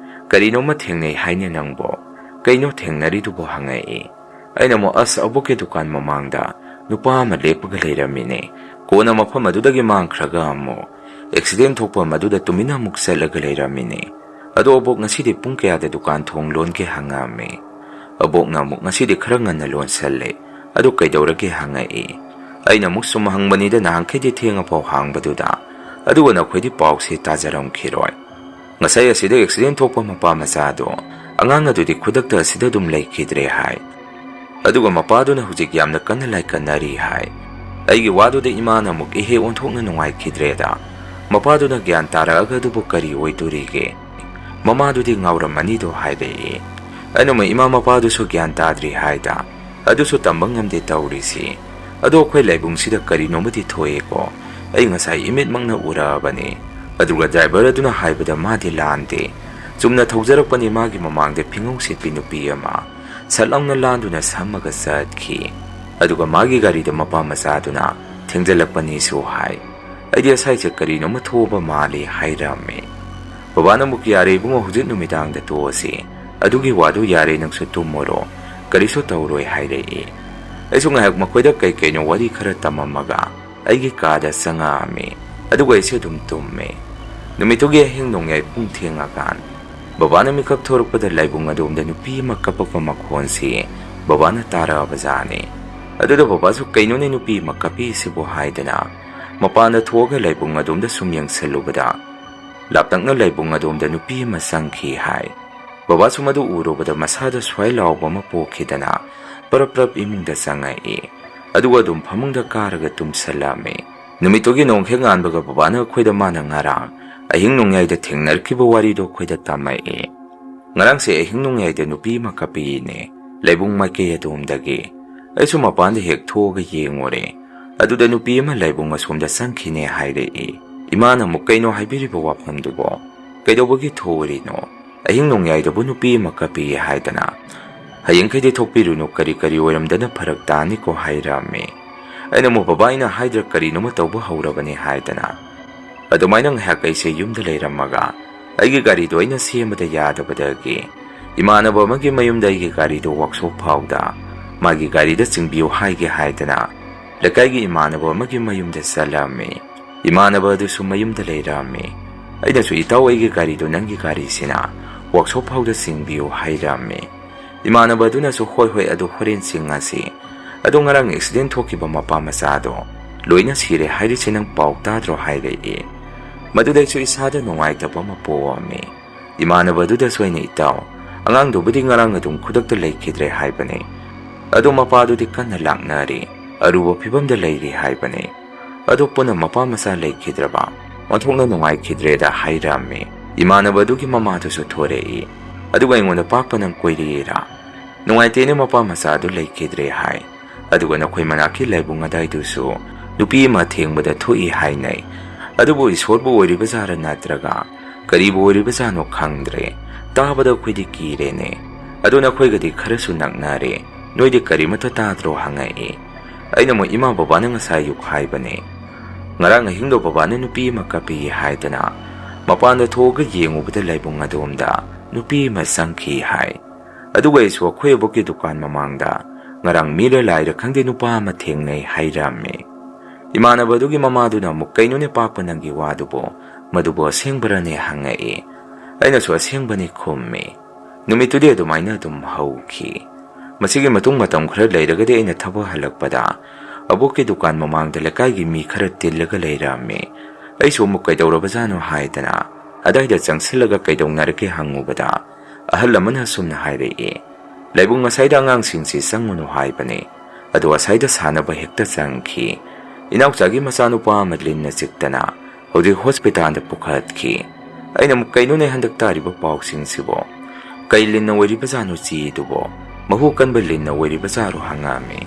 "ꯀꯔꯤꯅꯣꯃ ꯊꯦꯡꯅꯩ ꯍꯥꯏꯅꯦ ꯅꯪꯕꯣ? ꯀꯩꯅꯣ ꯊꯦꯡꯅꯔꯤꯗꯨꯕꯣ?" ꯍꯪꯉꯛꯏ꯫ ꯑꯩꯅ ꯑꯃꯨꯛ, "ꯑꯁ, ꯑꯕꯣꯛꯀꯤ ꯗꯨꯀꯥꯟ ꯃꯃꯥꯡꯗ ꯅꯨꯄꯥ ꯑꯃ ꯂꯦꯞꯄꯒ ꯂꯩꯔꯝꯃꯤꯅꯦ꯫ ꯀꯣꯟꯅ ꯃꯐꯝ ꯑꯗꯨꯗꯒꯤ ꯃꯥꯡꯈ꯭ꯔꯒ ꯑꯃꯨꯛ ꯑꯦꯛꯁꯤꯗꯦꯟ ꯊꯣꯛꯄ ꯃꯗꯨꯗ ꯇꯨꯃꯤꯟꯅ ꯑꯃꯨꯛ ꯆꯠꯂꯒ ꯂꯩꯔꯝꯃꯤꯅꯦ꯫ ꯑꯗꯣ ꯑꯕꯣꯛ, ꯉꯁꯤꯗꯤ ꯄꯨꯡ ꯀꯌꯥꯗ ꯗꯨꯀꯥꯟ ꯊꯣꯡ ꯂꯣꯟꯒꯦ?" ꯍꯪꯉꯛꯑꯝꯃꯤ꯫ ꯑꯕꯣꯛꯅ ꯑꯃꯨꯛ, "ꯉꯁꯤꯗꯤ ꯈꯔ ꯉꯟꯅ ꯂꯣꯟꯁꯜꯂꯦ꯫ ꯑꯗꯨ ꯀꯩꯗꯧꯔꯒꯦ?" ꯍꯪꯉꯛꯏ꯫ ꯑꯩꯅ ꯑꯃꯨꯛ ꯁꯨꯝ ꯍꯪꯕꯅꯤꯗ, ꯅꯍꯥꯟꯈꯩꯗꯤ ꯊꯦꯡꯉꯐꯥꯎ ꯍꯥꯡꯕꯗꯨꯗ, ꯑꯗꯨꯒ ꯅꯈꯣꯏꯗꯤ ꯄꯥꯎꯁꯦ ꯇꯥꯖꯔꯝꯈꯤꯔꯣꯏ꯫ ꯉꯁꯥꯏ ꯑꯁꯤꯗ ꯑꯦꯛꯁꯤꯗꯦꯟ ꯊꯣꯛꯄ ꯃꯄꯥ ꯃꯆꯥꯗꯣ, ꯑꯉꯥꯡ ꯑꯗꯨꯗꯤ ꯈꯨꯗꯛꯇ ꯑꯁꯤꯗ ꯑꯗꯨꯝ ꯂꯩꯈꯤꯗ꯭ꯔꯦ ꯍꯥꯏ꯫ ꯑꯗꯨꯒ ꯃꯄꯥꯗꯨꯅ ꯍꯧꯖꯤꯛ ꯌꯥꯝꯅ ꯀꯟꯅ ꯂꯥꯏꯀꯠꯅꯔꯤ ꯍꯥꯏ꯫ ꯑꯩꯒꯤ ꯋꯥꯗꯨꯗ ꯏꯃꯥꯅ ꯑꯃꯨꯛ ꯏꯍꯦ ꯑꯣꯟꯊꯣꯛꯅ ꯅꯨꯡꯉꯥꯏꯈꯤꯗ꯭ꯔꯦꯗ꯫ ꯃꯄꯥꯗꯨꯅ ꯒ꯭ꯌꯥꯟ ꯇꯥꯔꯛꯑꯒ ꯑꯗꯨꯕꯨ ꯀꯔꯤ ꯑꯣꯏꯗꯣꯔꯤꯒꯦ? ꯃꯃꯥꯗꯨꯗꯤ ꯉꯥꯎꯔꯝꯃꯅꯤꯗꯣ ꯍꯥꯏꯔꯛꯏ꯫ ꯑꯩꯅ ꯑꯃꯨꯛ ꯏꯃꯥ ꯃꯄꯥꯗꯨꯁꯨ ꯒ꯭ꯌꯥꯟ ꯇꯥꯗ꯭ꯔꯤ ꯍꯥꯏꯗ꯫ ꯑꯗꯨꯁꯨ ꯇꯝꯕ ꯉꯝꯗꯦ ꯇꯧꯔꯤꯁꯤ꯫ ꯑꯗꯣ ꯑꯩꯈꯣꯏ ꯂꯩꯕꯨꯡꯁꯤꯗ ꯀꯔꯤꯅꯣꯃꯗꯤ ꯊꯣꯛꯑꯦꯀꯣ꯫ ꯑꯩ ꯉꯁꯥꯏ ꯏꯃꯤꯠꯃꯛꯅ ꯎꯔꯛꯑꯕꯅꯤ꯫ ꯑꯗꯨꯒ ꯗ꯭ꯔꯥꯏꯚꯔ ꯑꯗꯨꯅ ꯍꯥꯏꯕꯗ ꯃꯥꯗꯤ ꯂꯥꯟꯗꯦ꯫ ꯆꯨꯝꯅ ꯊꯧꯖꯔꯛꯄꯅꯤ, ꯃꯥꯒꯤ ꯃꯃꯥꯡꯗ ꯐꯤꯉꯧ ꯁꯦꯠꯄꯤ ꯅꯨꯄꯤ ꯑꯃ ꯁꯠ ꯂꯥꯎꯅ ꯂꯥꯟꯗꯨꯅ ꯁꯝꯃꯒ ꯆꯠꯈꯤ꯫ ꯑꯗꯨꯒ ꯃꯥꯒꯤ ꯒꯥꯔꯤꯗ ꯃꯄꯥ ꯃꯆꯥꯗꯨꯅ ꯊꯦꯡꯖꯤꯜꯂꯛꯄꯅꯤꯁꯨ ꯍꯥꯏ꯫ ꯑꯩꯗꯤ ꯑꯁꯥꯏꯁꯦ ꯀꯔꯤꯅꯣꯃ ꯊꯣꯛꯑꯕ ꯃꯥꯜꯂꯤ ꯍꯥꯏꯔꯝꯃꯤ꯫ ꯕꯕꯥꯅ ꯑꯃꯨꯛ, "ꯌꯥꯔꯦ ꯏꯕꯨꯡꯉꯣ, ꯍꯧꯖꯤꯛ ꯅꯨꯃꯤꯗꯥꯡꯗ ꯇꯣꯛꯑꯁꯤ꯫ ꯑꯗꯨꯒꯤ ꯋꯥꯗꯨ ꯌꯥꯔꯦ, ꯅꯪꯁꯨ ꯇꯨꯝꯃꯨꯔꯣ꯫ ꯀꯔꯤꯁꯨ ꯇꯧꯔꯣꯏ," ꯍꯥꯏꯔꯛꯏ꯫ ꯑꯩꯁꯨ ꯉꯥꯏꯍꯥꯛ ꯃꯈꯣꯏꯗ ꯀꯩ ꯀꯩꯅꯣ ꯋꯥꯔꯤ ꯈꯔ ꯇꯝꯃꯝꯃꯒ ꯑꯩꯒꯤ ꯀꯥꯗ ꯆꯪꯉꯛꯑꯝꯃꯤ꯫ ꯑꯗꯨꯒ ꯑꯩꯁꯨ ꯑꯗꯨꯝ ꯇꯨꯝꯃꯦ꯫ ꯅꯨꯃꯤꯠꯇꯨꯒꯤ ꯑꯍꯤꯡ ꯅꯣꯡꯌꯥꯏ ꯄꯨꯡ ꯊꯦꯡꯉꯀꯥꯟ, ꯕꯕꯥꯅ ꯃꯤꯀꯞ ꯊꯣꯔꯛꯄꯗ ꯂꯥꯏꯕꯨꯡ ꯑꯗꯣꯝꯗ ꯅꯨꯄꯤ ꯑꯃ ꯀꯞꯄꯛꯄ ꯃꯈꯣꯟꯁꯤ ꯕꯕꯥꯅ ꯇꯥꯔꯛꯑꯕꯖꯥꯠꯅꯤ꯫ ꯑꯗꯨꯗ ꯕꯕꯥꯁꯨ, "ꯀꯩꯅꯣꯅꯦ ꯅꯨꯄꯤ ꯑꯃ ꯀꯞꯄꯤꯁꯤꯕꯨ?" ꯍꯥꯏꯗꯅ ꯃꯄꯥꯟꯗ ꯊꯣꯛꯑꯒ ꯂꯥꯏꯕꯨꯡ ꯑꯗꯣꯝꯗ ꯁꯨꯝ ꯌꯦꯡꯁꯜꯂꯨꯕꯗ, ꯂꯥꯞꯇꯛꯅ ꯂꯥꯏꯕꯨꯡ ꯑꯗꯣꯝꯗ ꯅꯨꯄꯤ ꯑꯃ ꯆꯪꯈꯤ ꯍꯥꯏ꯫ ꯕꯕꯥꯁꯨ ꯃꯗꯨ ꯎꯔꯨꯕꯗ ꯃꯁꯥꯗ ꯁ꯭ꯋꯥꯏ ꯂꯥꯎꯕ ꯑꯃ ꯄꯣꯛꯈꯤꯗꯅ ꯄꯔꯞ ꯄꯔꯞ ꯏꯃꯨꯡꯗ ꯆꯪꯉꯛꯏ꯫ ꯑꯗꯨꯒ ꯑꯗꯨꯝ ꯐꯃꯨꯡꯗ ꯀꯥꯔꯒ ꯇꯨꯝꯁꯜꯂꯝꯃꯤ꯫ ꯅꯨꯃꯤꯠꯇꯨꯒꯤ ꯅꯣꯡ ꯍꯦꯛ ꯉꯥꯟꯕꯒ ꯕꯕꯥꯅ ꯑꯩꯈꯣꯏꯗ ꯃꯥꯅ ꯉꯔꯥꯡ ꯑꯍꯤꯡ ꯅꯣꯡꯌꯥꯏꯗ ꯊꯦꯡꯅꯔꯛꯈꯤꯕ ꯋꯥꯔꯤꯗꯣ ꯑꯩꯈꯣꯏꯗ ꯇꯝꯃꯛꯏ꯫ "ꯉꯔꯥꯡꯁꯦ ꯑꯍꯤꯡ ꯅꯣꯡꯌꯥꯏꯗ ꯅꯨꯄꯤ ꯑꯃ ꯀꯞꯄꯤꯅꯦ, ꯂꯩꯕꯨꯡ ꯃꯥꯏꯀꯩ ꯑꯗꯣꯝꯗꯒꯤ꯫ ꯑꯩꯁꯨ ꯃꯄꯥꯟꯗ ꯍꯦꯛ ꯊꯣꯛꯑꯒ ꯌꯦꯡꯉꯨꯔꯦ꯫ ꯑꯗꯨꯗ ꯅꯨꯄꯤ ꯑꯃ ꯂꯥꯏꯕꯨꯡ ꯑꯁꯣꯝꯗ ꯆꯪꯈꯤꯅꯦ ꯍꯥꯏꯔꯛꯏ꯫ ꯏꯃꯥꯅ ꯑꯃꯨꯛ, "ꯀꯩꯅꯣ ꯍꯥꯏꯕꯤꯔꯤꯕ ꯋꯥꯐꯝꯗꯨꯕꯣ? ꯀꯩꯗꯧꯕꯒꯤ ꯊꯣꯛꯎꯔꯤꯅꯣ? ꯑꯍꯤꯡ ꯅꯣꯡꯌꯥꯏꯗꯕꯨ ꯅꯨꯄꯤ ꯑꯃ ꯀꯞꯄꯤ ꯍꯥꯏꯗꯅ? ꯍꯌꯦꯡꯈꯩꯗꯤ ꯊꯣꯛꯄꯤꯔꯨꯅꯨ, ꯀꯔꯤ ꯀꯔꯤ ꯑꯣꯏꯔꯝꯗꯅ ꯐꯔꯛ ꯇꯥꯅꯤꯀꯣ," ꯍꯥꯏꯔꯛꯑꯝꯃꯤ꯫ ꯑꯩꯅ ꯑꯃꯨꯛ, "ꯕꯕꯥ, ꯑꯩꯅ ꯍꯥꯏꯗ꯭ꯔꯥ ꯀꯔꯤꯅꯣꯃ ꯇꯧꯕ ꯍꯧꯔꯕꯅꯤ," ꯍꯥꯏꯗꯅ꯫ ꯑꯗꯨꯃꯥꯏꯅ ꯉꯥꯏꯍꯥꯛ ꯑꯩꯁꯦ ꯌꯨꯝꯗ ꯂꯩꯔꯝꯃꯒ ꯑꯩꯒꯤ ꯒꯥꯔꯤꯗꯣ ꯑꯩꯅ ꯁꯦꯝꯕꯗ ꯌꯥꯗꯕꯗꯒꯤ ꯏꯃꯥꯟꯅꯕ ꯑꯃꯒꯤ ꯃꯌꯨꯝꯗ ꯑꯩꯒꯤ ꯒꯥꯔꯤꯗꯣ ꯋꯥꯛꯁꯣꯞ ꯐꯥꯎꯗ ꯃꯥꯒꯤ ꯒꯥꯔꯤꯗ ꯆꯤꯡꯕꯤꯌꯨ ꯍꯥꯏꯒꯦ ꯍꯥꯏꯗꯅ ꯂꯩꯀꯥꯏꯒꯤ ꯏꯃꯥꯟꯅꯕ ꯑꯃꯒꯤ ꯃꯌꯨꯝꯗ ꯆꯠꯂꯝꯃꯤ꯫ ꯏꯃꯥꯟꯅꯕ ꯑꯗꯨꯁꯨ ꯃꯌꯨꯝꯗ ꯂꯩꯔꯝꯃꯤ꯫ ꯑꯩꯅꯁꯨ, "ꯏꯇꯥꯎ, ꯑꯩꯒꯤ ꯒꯥꯔꯤꯗꯣ ꯅꯪꯒꯤ ꯒꯥꯔꯤꯁꯤꯅ ꯋꯥꯛꯁꯣꯞ ꯐꯥꯎꯗ ꯆꯤꯡꯕꯤꯌꯨ," ꯍꯥꯏꯔꯝꯃꯤ꯫ ꯏꯃꯥꯟꯅꯕ ꯑꯗꯨꯅꯁꯨ, "ꯍꯣꯏ, ꯍꯣꯏ, ꯑꯗꯨ ꯍꯣꯔꯦꯟ ꯆꯤꯡꯉꯁꯤ, "ꯑꯗꯣ ꯉꯔꯥꯡ ꯑꯦꯛꯁꯤꯗꯦꯟ ꯊꯣꯛꯈꯤꯕ ꯃꯄꯥ ꯃꯆꯥꯗꯣ ꯂꯣꯏꯅ ꯁꯤꯔꯦ ꯍꯥꯏꯔꯤꯁꯦ ꯅꯪ ꯄꯥꯎ ꯇꯥꯗ꯭ꯔꯣ?" ꯍꯥꯏꯔꯛꯏ꯫ ꯃꯗꯨꯗꯩꯁꯨ ꯏꯁꯥꯗ ꯅꯨꯡꯉꯥꯏꯇꯕ ꯑꯃ ꯄꯣꯛꯑꯝꯃꯤ꯫ ꯏꯃꯥꯟꯅꯕ ꯑꯗꯨꯗꯁꯨ ꯑꯩꯅ, "ꯏꯇꯥꯎ, ꯑꯉꯥꯡꯗꯨꯕꯨꯗꯤ ꯉꯔꯥꯡ ꯑꯗꯨꯝ ꯈꯨꯗꯛꯇ ꯂꯩꯈꯤꯗ꯭ꯔꯦ ꯍꯥꯏꯕꯅꯤ꯫ ꯑꯗꯣ ꯃꯄꯥꯗꯨꯗꯤ ꯀꯟꯅ ꯂꯥꯛꯅꯔꯤ, ꯑꯔꯨꯕ ꯐꯤꯕꯝꯗ ꯂꯩꯔꯤ ꯍꯥꯏꯕꯅꯤ꯫ ꯑꯗꯣ ꯄꯨꯟꯅ ꯃꯄꯥ ꯃꯆꯥ ꯂꯩꯈꯤꯗ꯭ꯔꯕ? ꯑꯣꯟꯊꯣꯛꯅ ꯅꯨꯡꯉꯥꯏꯈꯤꯗ꯭ꯔꯦꯗ" ꯍꯥꯏꯔꯝꯃꯤ꯫ ꯏꯃꯥꯟꯅꯕ ꯑꯗꯨꯒꯤ ꯃꯃꯥꯗꯨꯁꯨ ꯊꯣꯔꯛꯏ꯫ ꯑꯗꯨꯒ ꯑꯩꯉꯣꯟꯗ, "ꯄꯥꯛꯄ ꯅꯪ ꯀꯣꯏꯔꯛꯏꯔꯥ? ꯅꯨꯡꯉꯥꯏꯇꯦꯅꯦ, ꯃꯄꯥ ꯃꯆꯥ ꯑꯗꯨ ꯂꯩꯈꯤꯗ꯭ꯔꯦ" ꯍꯥꯏ꯫ "ꯑꯗꯨꯒ ꯅꯈꯣꯏ ꯃꯅꯥꯛꯀꯤ ꯂꯥꯏꯕꯨꯡ ꯑꯗꯥꯏꯗꯨꯁꯨ ꯅꯨꯄꯤ ꯑꯃ ꯊꯦꯡꯕꯗ ꯊꯣꯛꯏ ꯍꯥꯏꯅꯩ꯫ ꯑꯗꯨꯕꯨ ꯏꯁꯣꯔꯕꯨ ꯑꯣꯏꯔꯤꯕꯖꯥꯔ ꯅꯠꯇ꯭ꯔꯒ ꯀꯔꯤꯕꯨ ꯑꯣꯏꯔꯤꯕꯖꯥꯠꯅꯣ ꯈꯪꯗ꯭ꯔꯦ꯫ ꯇꯥꯕꯗ ꯑꯩꯈꯣꯏꯗꯤ ꯀꯤꯔꯦꯅꯦ꯫ ꯑꯗꯣ ꯅꯈꯣꯏꯒꯗꯤ ꯈꯔꯁꯨ ꯅꯛꯅꯔꯦ꯫ ꯅꯣꯏꯗꯤ ꯀꯔꯤꯃꯠꯇ ꯇꯥꯗ꯭ꯔꯣ?" ꯍꯪꯉꯛꯏ꯫ ꯑꯩꯅ ꯑꯃꯨꯛ, "ꯏꯃꯥ ꯕꯕꯥꯅ ꯉꯁꯥꯏ ꯑꯌꯨꯛ ꯍꯥꯏꯕꯅꯦ꯫ ꯉꯔꯥꯡ ꯑꯍꯤꯡꯗꯣ ꯕꯕꯥꯅ ꯅꯨꯄꯤ ꯑꯃ ꯀꯞꯄꯤ ꯍꯥꯏꯗꯅ ꯃꯄꯥꯟꯗ ꯊꯣꯛꯑꯒ ꯌꯦꯡꯉꯨꯕꯗ ꯂꯥꯏꯕꯨꯡ ꯑꯗꯣꯝꯗ ꯅꯨꯄꯤ ꯑꯃ ꯆꯪꯈꯤ" ꯍꯥꯏ꯫ "ꯑꯗꯨꯒ ꯑꯩꯁꯨ ꯑꯩꯈꯣꯏ ꯑꯕꯣꯛꯀꯤ ꯗꯨꯀꯥꯟ ꯃꯃꯥꯡꯗ ꯉꯔꯥꯡ ꯃꯤꯔ ꯂꯥꯏꯔ ꯈꯪꯗꯦ ꯅꯨꯄꯥ ꯑꯃ ꯊꯦꯡꯅꯩ" ꯍꯥꯏꯔꯝꯃꯤ꯫ ꯏꯃꯥꯟꯅꯕ ꯑꯗꯨꯒꯤ ꯃꯃꯥꯗꯨꯅ ꯑꯃꯨꯛ, "ꯀꯩꯅꯣꯅꯦ ꯄꯥꯛꯄ ꯅꯪꯒꯤ ꯋꯥꯗꯨꯕꯣ? ꯃꯗꯨꯕꯨ ꯑꯁꯦꯡꯕꯔꯅꯦ?" ꯍꯪꯉꯛꯏ꯫ ꯑꯩꯅꯁꯨ "ꯑꯁꯦꯡꯕꯅꯤ" ꯈꯨꯝꯃꯤ꯫ ꯅꯨꯃꯤꯠꯇꯨꯗꯤ ꯑꯗꯨꯃꯥꯏꯅ ꯑꯗꯨꯝ ꯍꯧꯈꯤ꯫ ꯃꯁꯤꯒꯤ ꯃꯇꯨꯡ ꯃꯇꯝ ꯈꯔ ꯂꯩꯔꯒꯗꯤ ꯑꯩꯅ ꯊꯕꯛ ꯍꯜꯂꯛꯄꯗ ꯑꯕꯣꯛꯀꯤ ꯗꯨꯀꯥꯟ ꯃꯃꯥꯡꯗ ꯂꯩꯀꯥꯏꯒꯤ ꯃꯤ ꯈꯔ ꯇꯤꯜꯂꯒ ꯂꯩꯔꯝꯃꯤ꯫ ꯑꯩꯁꯨ ꯑꯃꯨꯛ ꯀꯩꯗꯧꯔꯕꯖꯥꯠꯅꯣ ꯍꯥꯏꯗꯅ ꯑꯗꯥꯏꯗ ꯆꯪꯁꯤꯜꯂꯒ ꯀꯩꯗꯧꯅꯔꯒꯦ ꯍꯪꯉꯨꯕꯗ ꯑꯍꯜ ꯑꯃꯅ ꯑꯁꯨꯝꯅ ꯍꯥꯏꯔꯛꯏ, "ꯂꯥꯏꯕꯨꯡ ꯃꯁꯥꯏꯗ ꯑꯉꯥꯡꯁꯤꯡꯁꯤ ꯆꯪꯉꯨꯅꯨ ꯍꯥꯏꯕꯅꯤ, ꯑꯗꯣ ꯑꯁꯥꯏꯗ ꯁꯥꯟꯅꯕ ꯍꯦꯛꯇ ꯆꯪꯈꯤ꯫ ꯏꯅꯥꯎꯆꯥꯒꯤ ꯃꯆꯥꯅꯨꯄꯥ ꯑꯃ ꯂꯤꯟꯅ ꯆꯤꯛꯇꯅ ꯍꯧꯖꯤꯛ ꯍꯣꯁꯄꯤꯇꯥꯜꯗ ꯄꯨꯈꯠꯈꯤ"꯫ ꯑꯩꯅ ꯑꯃꯨꯛ, "ꯀꯩꯅꯣꯅꯦ ꯍꯟꯗꯛ ꯇꯥꯔꯤꯕ ꯄꯥꯎꯁꯤꯡꯁꯤꯕꯣ? ꯀꯩ ꯂꯤꯟꯅ ꯑꯣꯏꯔꯤꯕꯖꯥꯠꯅꯣ ꯆꯤꯛꯏꯗꯨꯕꯣ? ꯃꯍꯨ ꯀꯟꯕ ꯂꯤꯟꯅ ꯑꯣꯏꯔꯤꯕꯖꯥꯠꯔꯣ?" ꯍꯪꯉꯛꯑꯝꯃꯤ꯫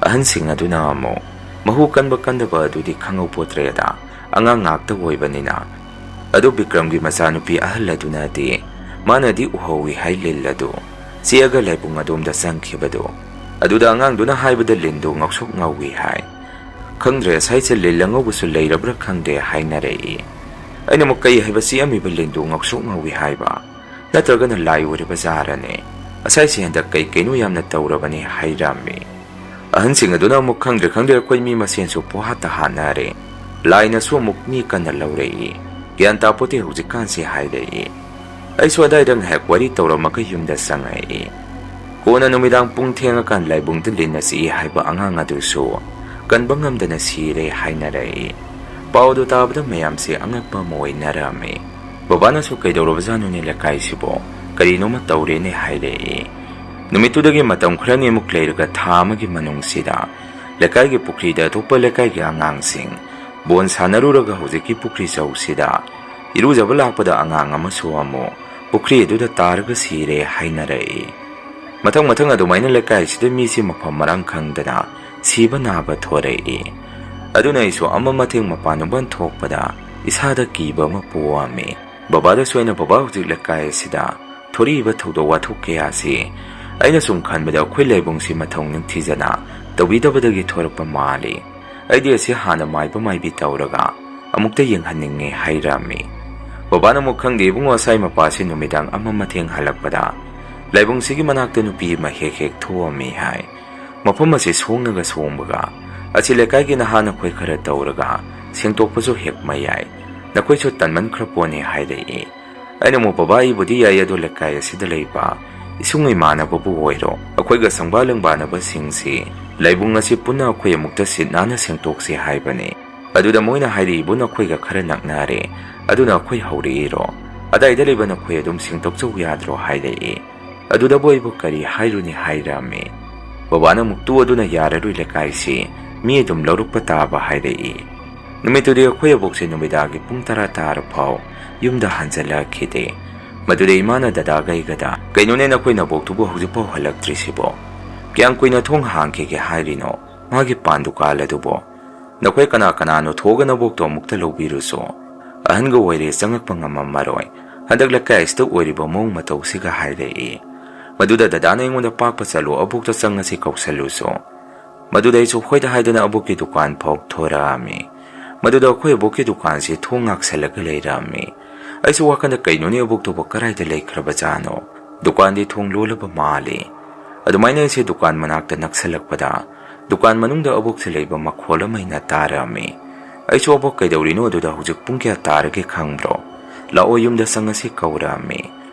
ꯑꯍꯟꯁꯤꯡ ꯑꯗꯨꯅ ꯑꯃꯨꯛ, "ꯃꯍꯨ ꯀꯟꯕ ꯀꯟꯗꯕ ꯑꯗꯨꯗꯤ ꯈꯪꯍꯧꯄꯣꯠꯇ꯭ꯔꯦꯗ, ꯑꯉꯥꯡ ꯉꯥꯛꯇ ꯑꯣꯏꯕꯅꯤꯅ꯫ ꯑꯗꯨ ꯕꯤꯀ꯭ꯔꯝꯒꯤ ꯃꯆꯥꯅꯨꯄꯤ ꯑꯍꯜ ꯑꯗꯨꯅꯗꯤ, ꯃꯥꯅꯗꯤ ꯎꯍꯧꯏ ꯍꯥꯏ ꯂꯤꯜ ꯑꯗꯨ ꯆꯤꯛꯑꯒ ꯂꯥꯏꯕꯨꯡ ꯑꯗꯣꯝꯗ ꯆꯪꯈꯤꯕꯗꯨ꯫ ꯑꯗꯨꯗ ꯑꯉꯥꯡꯗꯨꯅ ꯍꯥꯏꯕꯗ ꯂꯤꯟꯗꯨ ꯉꯧꯁꯣꯛ ꯉꯧꯏ ꯍꯥꯏ꯫ ꯈꯪꯗ꯭ꯔꯦ, ꯑꯁꯥꯏꯁꯦ ꯂꯤꯜ ꯑꯉꯧꯕꯁꯨ ꯂꯩꯔꯕ꯭ꯔꯥ ꯈꯪꯗꯦ" ꯍꯥꯏꯅꯔꯛꯏ꯫ ꯑꯩꯅ ꯑꯃꯨꯛ, "ꯀꯩ ꯍꯥꯏꯕ ꯆꯤꯛꯑꯝꯃꯤꯕ ꯂꯤꯟꯗꯨ ꯉꯧꯁꯣꯛ ꯉꯧꯏ ꯍꯥꯏꯕ? ꯅꯠꯇ꯭ꯔꯒꯅ ꯂꯥꯏ ꯑꯣꯏꯔꯕ ꯖꯥꯔꯅꯦ? ꯑꯁꯥꯏꯁꯦ ꯍꯟꯗꯛ ꯀꯩ ꯀꯩꯅꯣ ꯌꯥꯝꯅ ꯇꯧꯔꯕꯅꯦ" ꯍꯥꯏꯔꯝꯃꯤ꯫ ꯑꯍꯟꯁꯤꯡ ꯑꯗꯨꯅ ꯑꯃꯨꯛ, "ꯈꯪꯗ꯭ꯔꯦ, ꯈꯪꯗ꯭ꯔꯦ, ꯑꯩꯈꯣꯏ ꯃꯤ ꯃꯁꯦꯟꯁꯨ ꯄꯣꯍꯥꯠꯇ ꯍꯥꯠꯅꯔꯦ꯫ ꯂꯥꯏꯅꯁꯨ ꯑꯃꯨꯛ ꯃꯤ ꯀꯟꯅ ꯂꯧꯔꯛꯏ꯫ ꯒ꯭ꯌꯥꯟ ꯇꯥꯄꯣꯠꯇꯦ ꯍꯧꯖꯤꯛꯀꯥꯟꯁꯦ" ꯍꯥꯏꯔꯛꯏ꯫ ꯑꯩꯁꯨ ꯑꯗꯥꯏꯗ ꯉꯥꯏꯍꯥꯛ ꯋꯥꯔꯤ ꯇꯧꯔꯝꯃꯒ ꯌꯨꯝꯗ ꯆꯪꯉꯛꯏ꯫ ꯀꯣꯟꯅ ꯅꯨꯃꯤꯗꯥꯡ ꯄꯨꯡ ꯊꯦꯡꯉꯀꯥꯟ ꯂꯥꯏꯕꯨꯡꯗ ꯂꯤꯟꯅ ꯆꯤꯛꯏ ꯍꯥꯏꯕ ꯑꯉꯥꯡ ꯑꯗꯨꯁꯨ ꯀꯟꯕ ꯉꯝꯗꯅ ꯁꯤꯔꯦ ꯍꯥꯏꯅꯔꯛꯏ꯫ ꯄꯥꯎ ꯑꯗꯨ ꯇꯥꯕꯗ ꯃꯌꯥꯝꯁꯦ ꯑꯉꯛꯄ ꯑꯃ ꯑꯣꯏꯅꯔꯝꯃꯤ꯫ ꯕꯕꯥꯅꯁꯨ "ꯀꯩꯗꯧꯔꯕꯖꯥꯠꯅꯣꯅꯦ ꯂꯩꯀꯥꯏꯁꯤꯕꯣ? ꯀꯔꯤꯅꯣꯃ ꯇꯧꯔꯦꯅꯦ" ꯍꯥꯏꯔꯛꯏ꯫ ꯅꯨꯃꯤꯠꯇꯨꯗꯒꯤ ꯃꯇꯝ ꯈꯔꯅꯤꯃꯨꯛ ꯂꯩꯔꯒ ꯊꯥ ꯑꯃꯒꯤ ꯃꯅꯨꯡꯁꯤꯗ ꯂꯩꯀꯥꯏꯒꯤ ꯄꯨꯈ꯭ꯔꯤꯗ ꯑꯇꯣꯞꯄ ꯂꯩꯀꯥꯏꯒꯤ ꯑꯉꯥꯡꯁꯤꯡ ꯕꯣꯟ ꯁꯥꯟꯅꯔꯨꯔꯒ ꯍꯧꯖꯤꯛꯀꯤ ꯄꯨꯈ꯭ꯔꯤ ꯆꯧꯁꯤꯗ ꯏꯔꯨꯖꯕ ꯂꯥꯛꯄꯗ ꯑꯉꯥꯡ ꯑꯃꯁꯨ ꯑꯃꯨꯛ ꯄꯨꯈ꯭ꯔꯤ ꯑꯗꯨꯗ ꯇꯥꯔꯒ ꯁꯤꯔꯦ ꯍꯥꯏꯅꯔꯛꯏ꯫ ꯃꯊꯪ ꯃꯊꯪ ꯑꯗꯨꯃꯥꯏꯅ ꯂꯩꯀꯥꯏꯁꯤꯗ ꯃꯤꯁꯤ ꯃꯐꯝ ꯃꯔꯥꯡ ꯈꯪꯗꯅ ꯁꯤꯕ ꯅꯥꯕ ꯊꯣꯔꯛꯏ꯫ ꯑꯗꯨꯅ ꯑꯩꯁꯨ ꯑꯃ ꯃꯊꯦꯡ ꯃꯄꯥꯟ ꯅꯨꯡꯄꯥꯟ ꯊꯣꯛꯄꯗ ꯏꯁꯥꯗ ꯀꯤꯕ ꯑꯃ ꯄꯣꯛꯑꯝꯃꯤ꯫ ꯕꯕꯥꯗꯁꯨ ꯑꯩꯅ, "ꯕꯕꯥ, ꯍꯧꯖꯤꯛ ꯂꯩꯀꯥꯏ ꯑꯁꯤꯗ ꯊꯣꯔꯛꯏꯕ ꯊꯧꯗꯣꯛ ꯋꯥꯊꯣꯛ ꯀꯌꯥꯁꯤ ꯑꯩꯅ ꯁꯨꯝ ꯈꯟꯕꯗ ꯑꯩꯈꯣꯏ ꯂꯥꯏꯕꯨꯡꯁꯤ ꯃꯊꯧ ꯅꯤꯡꯊꯤꯖꯅ ꯇꯧꯕꯤꯗꯕꯗꯒꯤ ꯊꯣꯔꯛꯄ ꯃꯥꯜꯂꯤ꯫ ꯑꯩꯗꯤ ꯑꯁꯤ ꯍꯥꯟꯅ ꯃꯥꯏꯕ ꯃꯥꯏꯕꯤ ꯇꯧꯔꯒ ꯑꯃꯨꯛꯇ ꯌꯦꯡꯍꯟꯅꯤꯡꯉꯤ" ꯍꯥꯏꯔꯝꯃꯤ꯫ ꯕꯕꯥꯅ ꯑꯃꯨꯛ, "ꯈꯪꯗꯦ ꯏꯕꯨꯡꯉꯣ, ꯉꯁꯥꯏ ꯃꯄꯥꯁꯤ ꯅꯨꯃꯤꯗꯥꯡ ꯑꯃ ꯃꯊꯦꯡ ꯍꯜꯂꯛꯄꯗ ꯂꯥꯏꯕꯨꯡꯁꯤꯒꯤ ꯃꯅꯥꯛꯇ ꯅꯨꯄꯤ ꯑꯃ ꯍꯦꯛ ꯍꯦꯛ ꯊꯣꯛꯑꯝꯃꯤ" ꯍꯥꯏ꯫ "ꯃꯐꯝ ꯑꯁꯤ ꯁꯣꯡꯉꯒ ꯁꯣꯡꯕꯒ ꯑꯁꯤ ꯂꯩꯀꯥꯏꯒꯤ ꯅꯍꯥ ꯅꯈꯣꯏ ꯈꯔ ꯇꯧꯔꯒ ꯁꯦꯡꯗꯣꯛꯄꯁꯨ ꯍꯦꯛ ꯃꯌꯥꯏ꯫ ꯅꯈꯣꯏꯁꯨ ꯇꯟꯃꯟꯈ꯭ꯔ ꯄꯣꯠꯅꯤ" ꯍꯥꯏꯔꯛꯏ꯫ ꯑꯩꯅ ꯑꯃꯨꯛ, "ꯕꯕꯥ, ꯑꯩꯕꯨꯗꯤ ꯌꯥꯏ, ꯑꯗꯣ ꯂꯩꯀꯥꯏ ꯑꯁꯤꯗ ꯂꯩꯕ ꯏꯁꯨꯡ ꯏꯃꯥꯟꯅꯕꯕꯨ ꯑꯣꯏꯔꯣ, ꯑꯩꯈꯣꯏꯒ ꯁꯪꯕꯥ ꯂꯦꯡꯕꯥꯟꯅꯕꯁꯤꯡꯁꯤ ꯂꯥꯏꯕꯨꯡ ꯑꯁꯤ ꯄꯨꯟꯅ ꯑꯩꯈꯣꯏ ꯑꯃꯨꯛꯇ ꯁꯤꯠ ꯅꯥꯟꯅ ꯁꯦꯡꯗꯣꯛꯁꯤ ꯍꯥꯏꯕꯅꯤ꯫ ꯑꯗꯨꯗ ꯃꯣꯏꯅ ꯍꯥꯏꯔꯛꯏꯕꯨ ꯅꯈꯣꯏꯒ ꯈꯔ ꯅꯛꯅꯔꯦ, ꯑꯗꯨꯅ ꯑꯩꯈꯣꯏ ꯍꯧꯔꯛꯏꯔꯣ? ꯑꯗꯥꯏꯗ ꯂꯩꯕ ꯅꯈꯣꯏ ꯑꯗꯨꯝ ꯁꯦꯡꯗꯣꯛꯆꯧ ꯌꯥꯗ꯭ꯔꯣ?" ꯍꯥꯏꯔꯛꯏ꯫ ꯑꯗꯨꯗꯕꯨ ꯑꯩꯕꯨ ꯀꯔꯤ ꯍꯥꯏꯔꯨꯅꯤ ꯍꯥꯏꯔꯝꯃꯤ꯫ ꯕꯕꯥꯅ ꯑꯃꯨꯛ, "ꯇꯨ, ꯑꯗꯨꯅ ꯌꯥꯔꯔꯣꯏ, ꯂꯩꯀꯥꯏꯁꯤ ꯃꯤ ꯑꯗꯨꯝ ꯂꯧꯔꯛꯄ ꯇꯥꯕ" ꯍꯥꯏꯔꯛꯏ꯫ ꯅꯨꯃꯤꯠꯇꯨꯗꯤ ꯑꯩꯈꯣꯏ ꯑꯕꯣꯛꯁꯦ ꯅꯨꯃꯤꯗꯥꯡꯒꯤ ꯄꯨꯡ ꯇꯔꯥ ꯇꯥꯔ ꯐꯥꯎ ꯌꯨꯝꯗ ꯍꯟꯖꯜꯂꯛꯈꯤꯗꯦ꯫ ꯃꯗꯨꯗ ꯏꯃꯥꯅ ꯗꯗꯥꯒ ꯑꯩꯒꯗ, "ꯀꯩꯅꯣꯅꯦ, ꯅꯈꯣꯏ ꯅꯕꯣꯛꯇꯨꯕꯨ ꯍꯧꯖꯤꯛꯐꯥꯎ ꯍꯜꯂꯛꯇ꯭ꯔꯤꯁꯤꯕꯣ? ꯀꯌꯥꯝ ꯀꯨꯏꯅ ꯊꯣꯡ ꯍꯥꯡꯈꯤꯒꯦ ꯍꯥꯏꯔꯤꯅꯣ? ꯃꯥꯒꯤ ꯄꯥꯟ ꯗꯨꯀꯥꯟ ꯑꯗꯨꯕꯣ? ꯅꯈꯣꯏ ꯀꯅꯥ ꯀꯅꯥꯅꯣ ꯊꯣꯛꯑꯒ ꯅꯕꯣꯛꯇꯣ ꯑꯃꯨꯛꯇ ꯂꯧꯕꯤꯔꯨꯁꯣ꯫ ꯑꯍꯟꯒ ꯑꯣꯏꯔꯦ, ꯆꯪꯉꯛꯄ ꯉꯝꯃꯝꯃꯔꯣꯏ꯫ ꯍꯟꯗꯛ ꯂꯩꯀꯥꯏ ꯑꯁꯤꯗ ꯑꯣꯏꯔꯤꯕ ꯃꯑꯣꯡ ꯃꯇꯧꯁꯤꯒ" ꯍꯥꯏꯔꯛꯏ꯫ ꯃꯗꯨꯗ ꯗꯗꯥꯅ ꯑꯩꯉꯣꯟꯗ, "ꯄꯥꯛꯄ ꯆꯠꯂꯣ, ꯑꯕꯣꯛꯇ ꯆꯪꯉꯁꯤ ꯀꯧꯁꯜꯂꯨꯁꯣ"꯫ ꯃꯗꯨꯗ ꯑꯩꯁꯨ ꯍꯣꯏꯗ ꯍꯥꯏꯗꯨꯅ ꯑꯕꯣꯛꯀꯤ ꯗꯨꯀꯥꯟ ꯐꯥꯎ ꯊꯣꯔꯛꯑꯝꯃꯤ꯫ ꯃꯗꯨꯗ ꯑꯩꯈꯣꯏ ꯑꯕꯣꯛꯀꯤ ꯗꯨꯀꯥꯟꯁꯤ ꯊꯣꯡ ꯉꯥꯛꯁꯜꯂꯒ ꯂꯩꯔꯝꯃꯤ꯫ ꯑꯩꯁꯨ ꯋꯥꯈꯜꯗ, "ꯀꯩꯅꯣꯅꯦ, ꯑꯕꯣꯛꯇꯨꯕꯨ ꯀꯗꯥꯏꯗ ꯂꯩꯈ꯭ꯔꯕꯖꯥꯠꯅꯣ? ꯗꯨꯀꯥꯟꯗꯤ ꯊꯣꯡ ꯂꯣꯜꯂꯕ ꯃꯥꯜꯂꯤ"꯫ ꯑꯗꯨꯃꯥꯏꯅ ꯑꯩꯁꯦ ꯗꯨꯀꯥꯟ ꯃꯅꯥꯛꯇ ꯅꯛꯁꯜꯂꯛꯄꯗ ꯗꯨꯀꯥꯟ ꯃꯅꯨꯡꯗ ꯑꯕꯣꯛꯁꯦ ꯂꯩꯕ ꯃꯈꯣꯜ ꯑꯃ ꯑꯩꯅ ꯇꯥꯔꯝꯃꯤ꯫ ꯑꯩꯁꯨ, "ꯑꯕꯣꯛ, ꯀꯩꯗꯧꯔꯤꯅꯣ ꯑꯗꯨꯗ? ꯍꯧꯖꯤꯛ ꯄꯨꯡ ꯀꯌꯥ ꯇꯥꯔꯒꯦ ꯈꯪꯕ꯭ꯔꯣ? ꯂꯥꯛꯑꯣ, ꯌꯨꯝꯗ ꯆꯪꯉꯁꯤ" ꯀꯧꯔꯛꯑꯝꯃꯤ꯫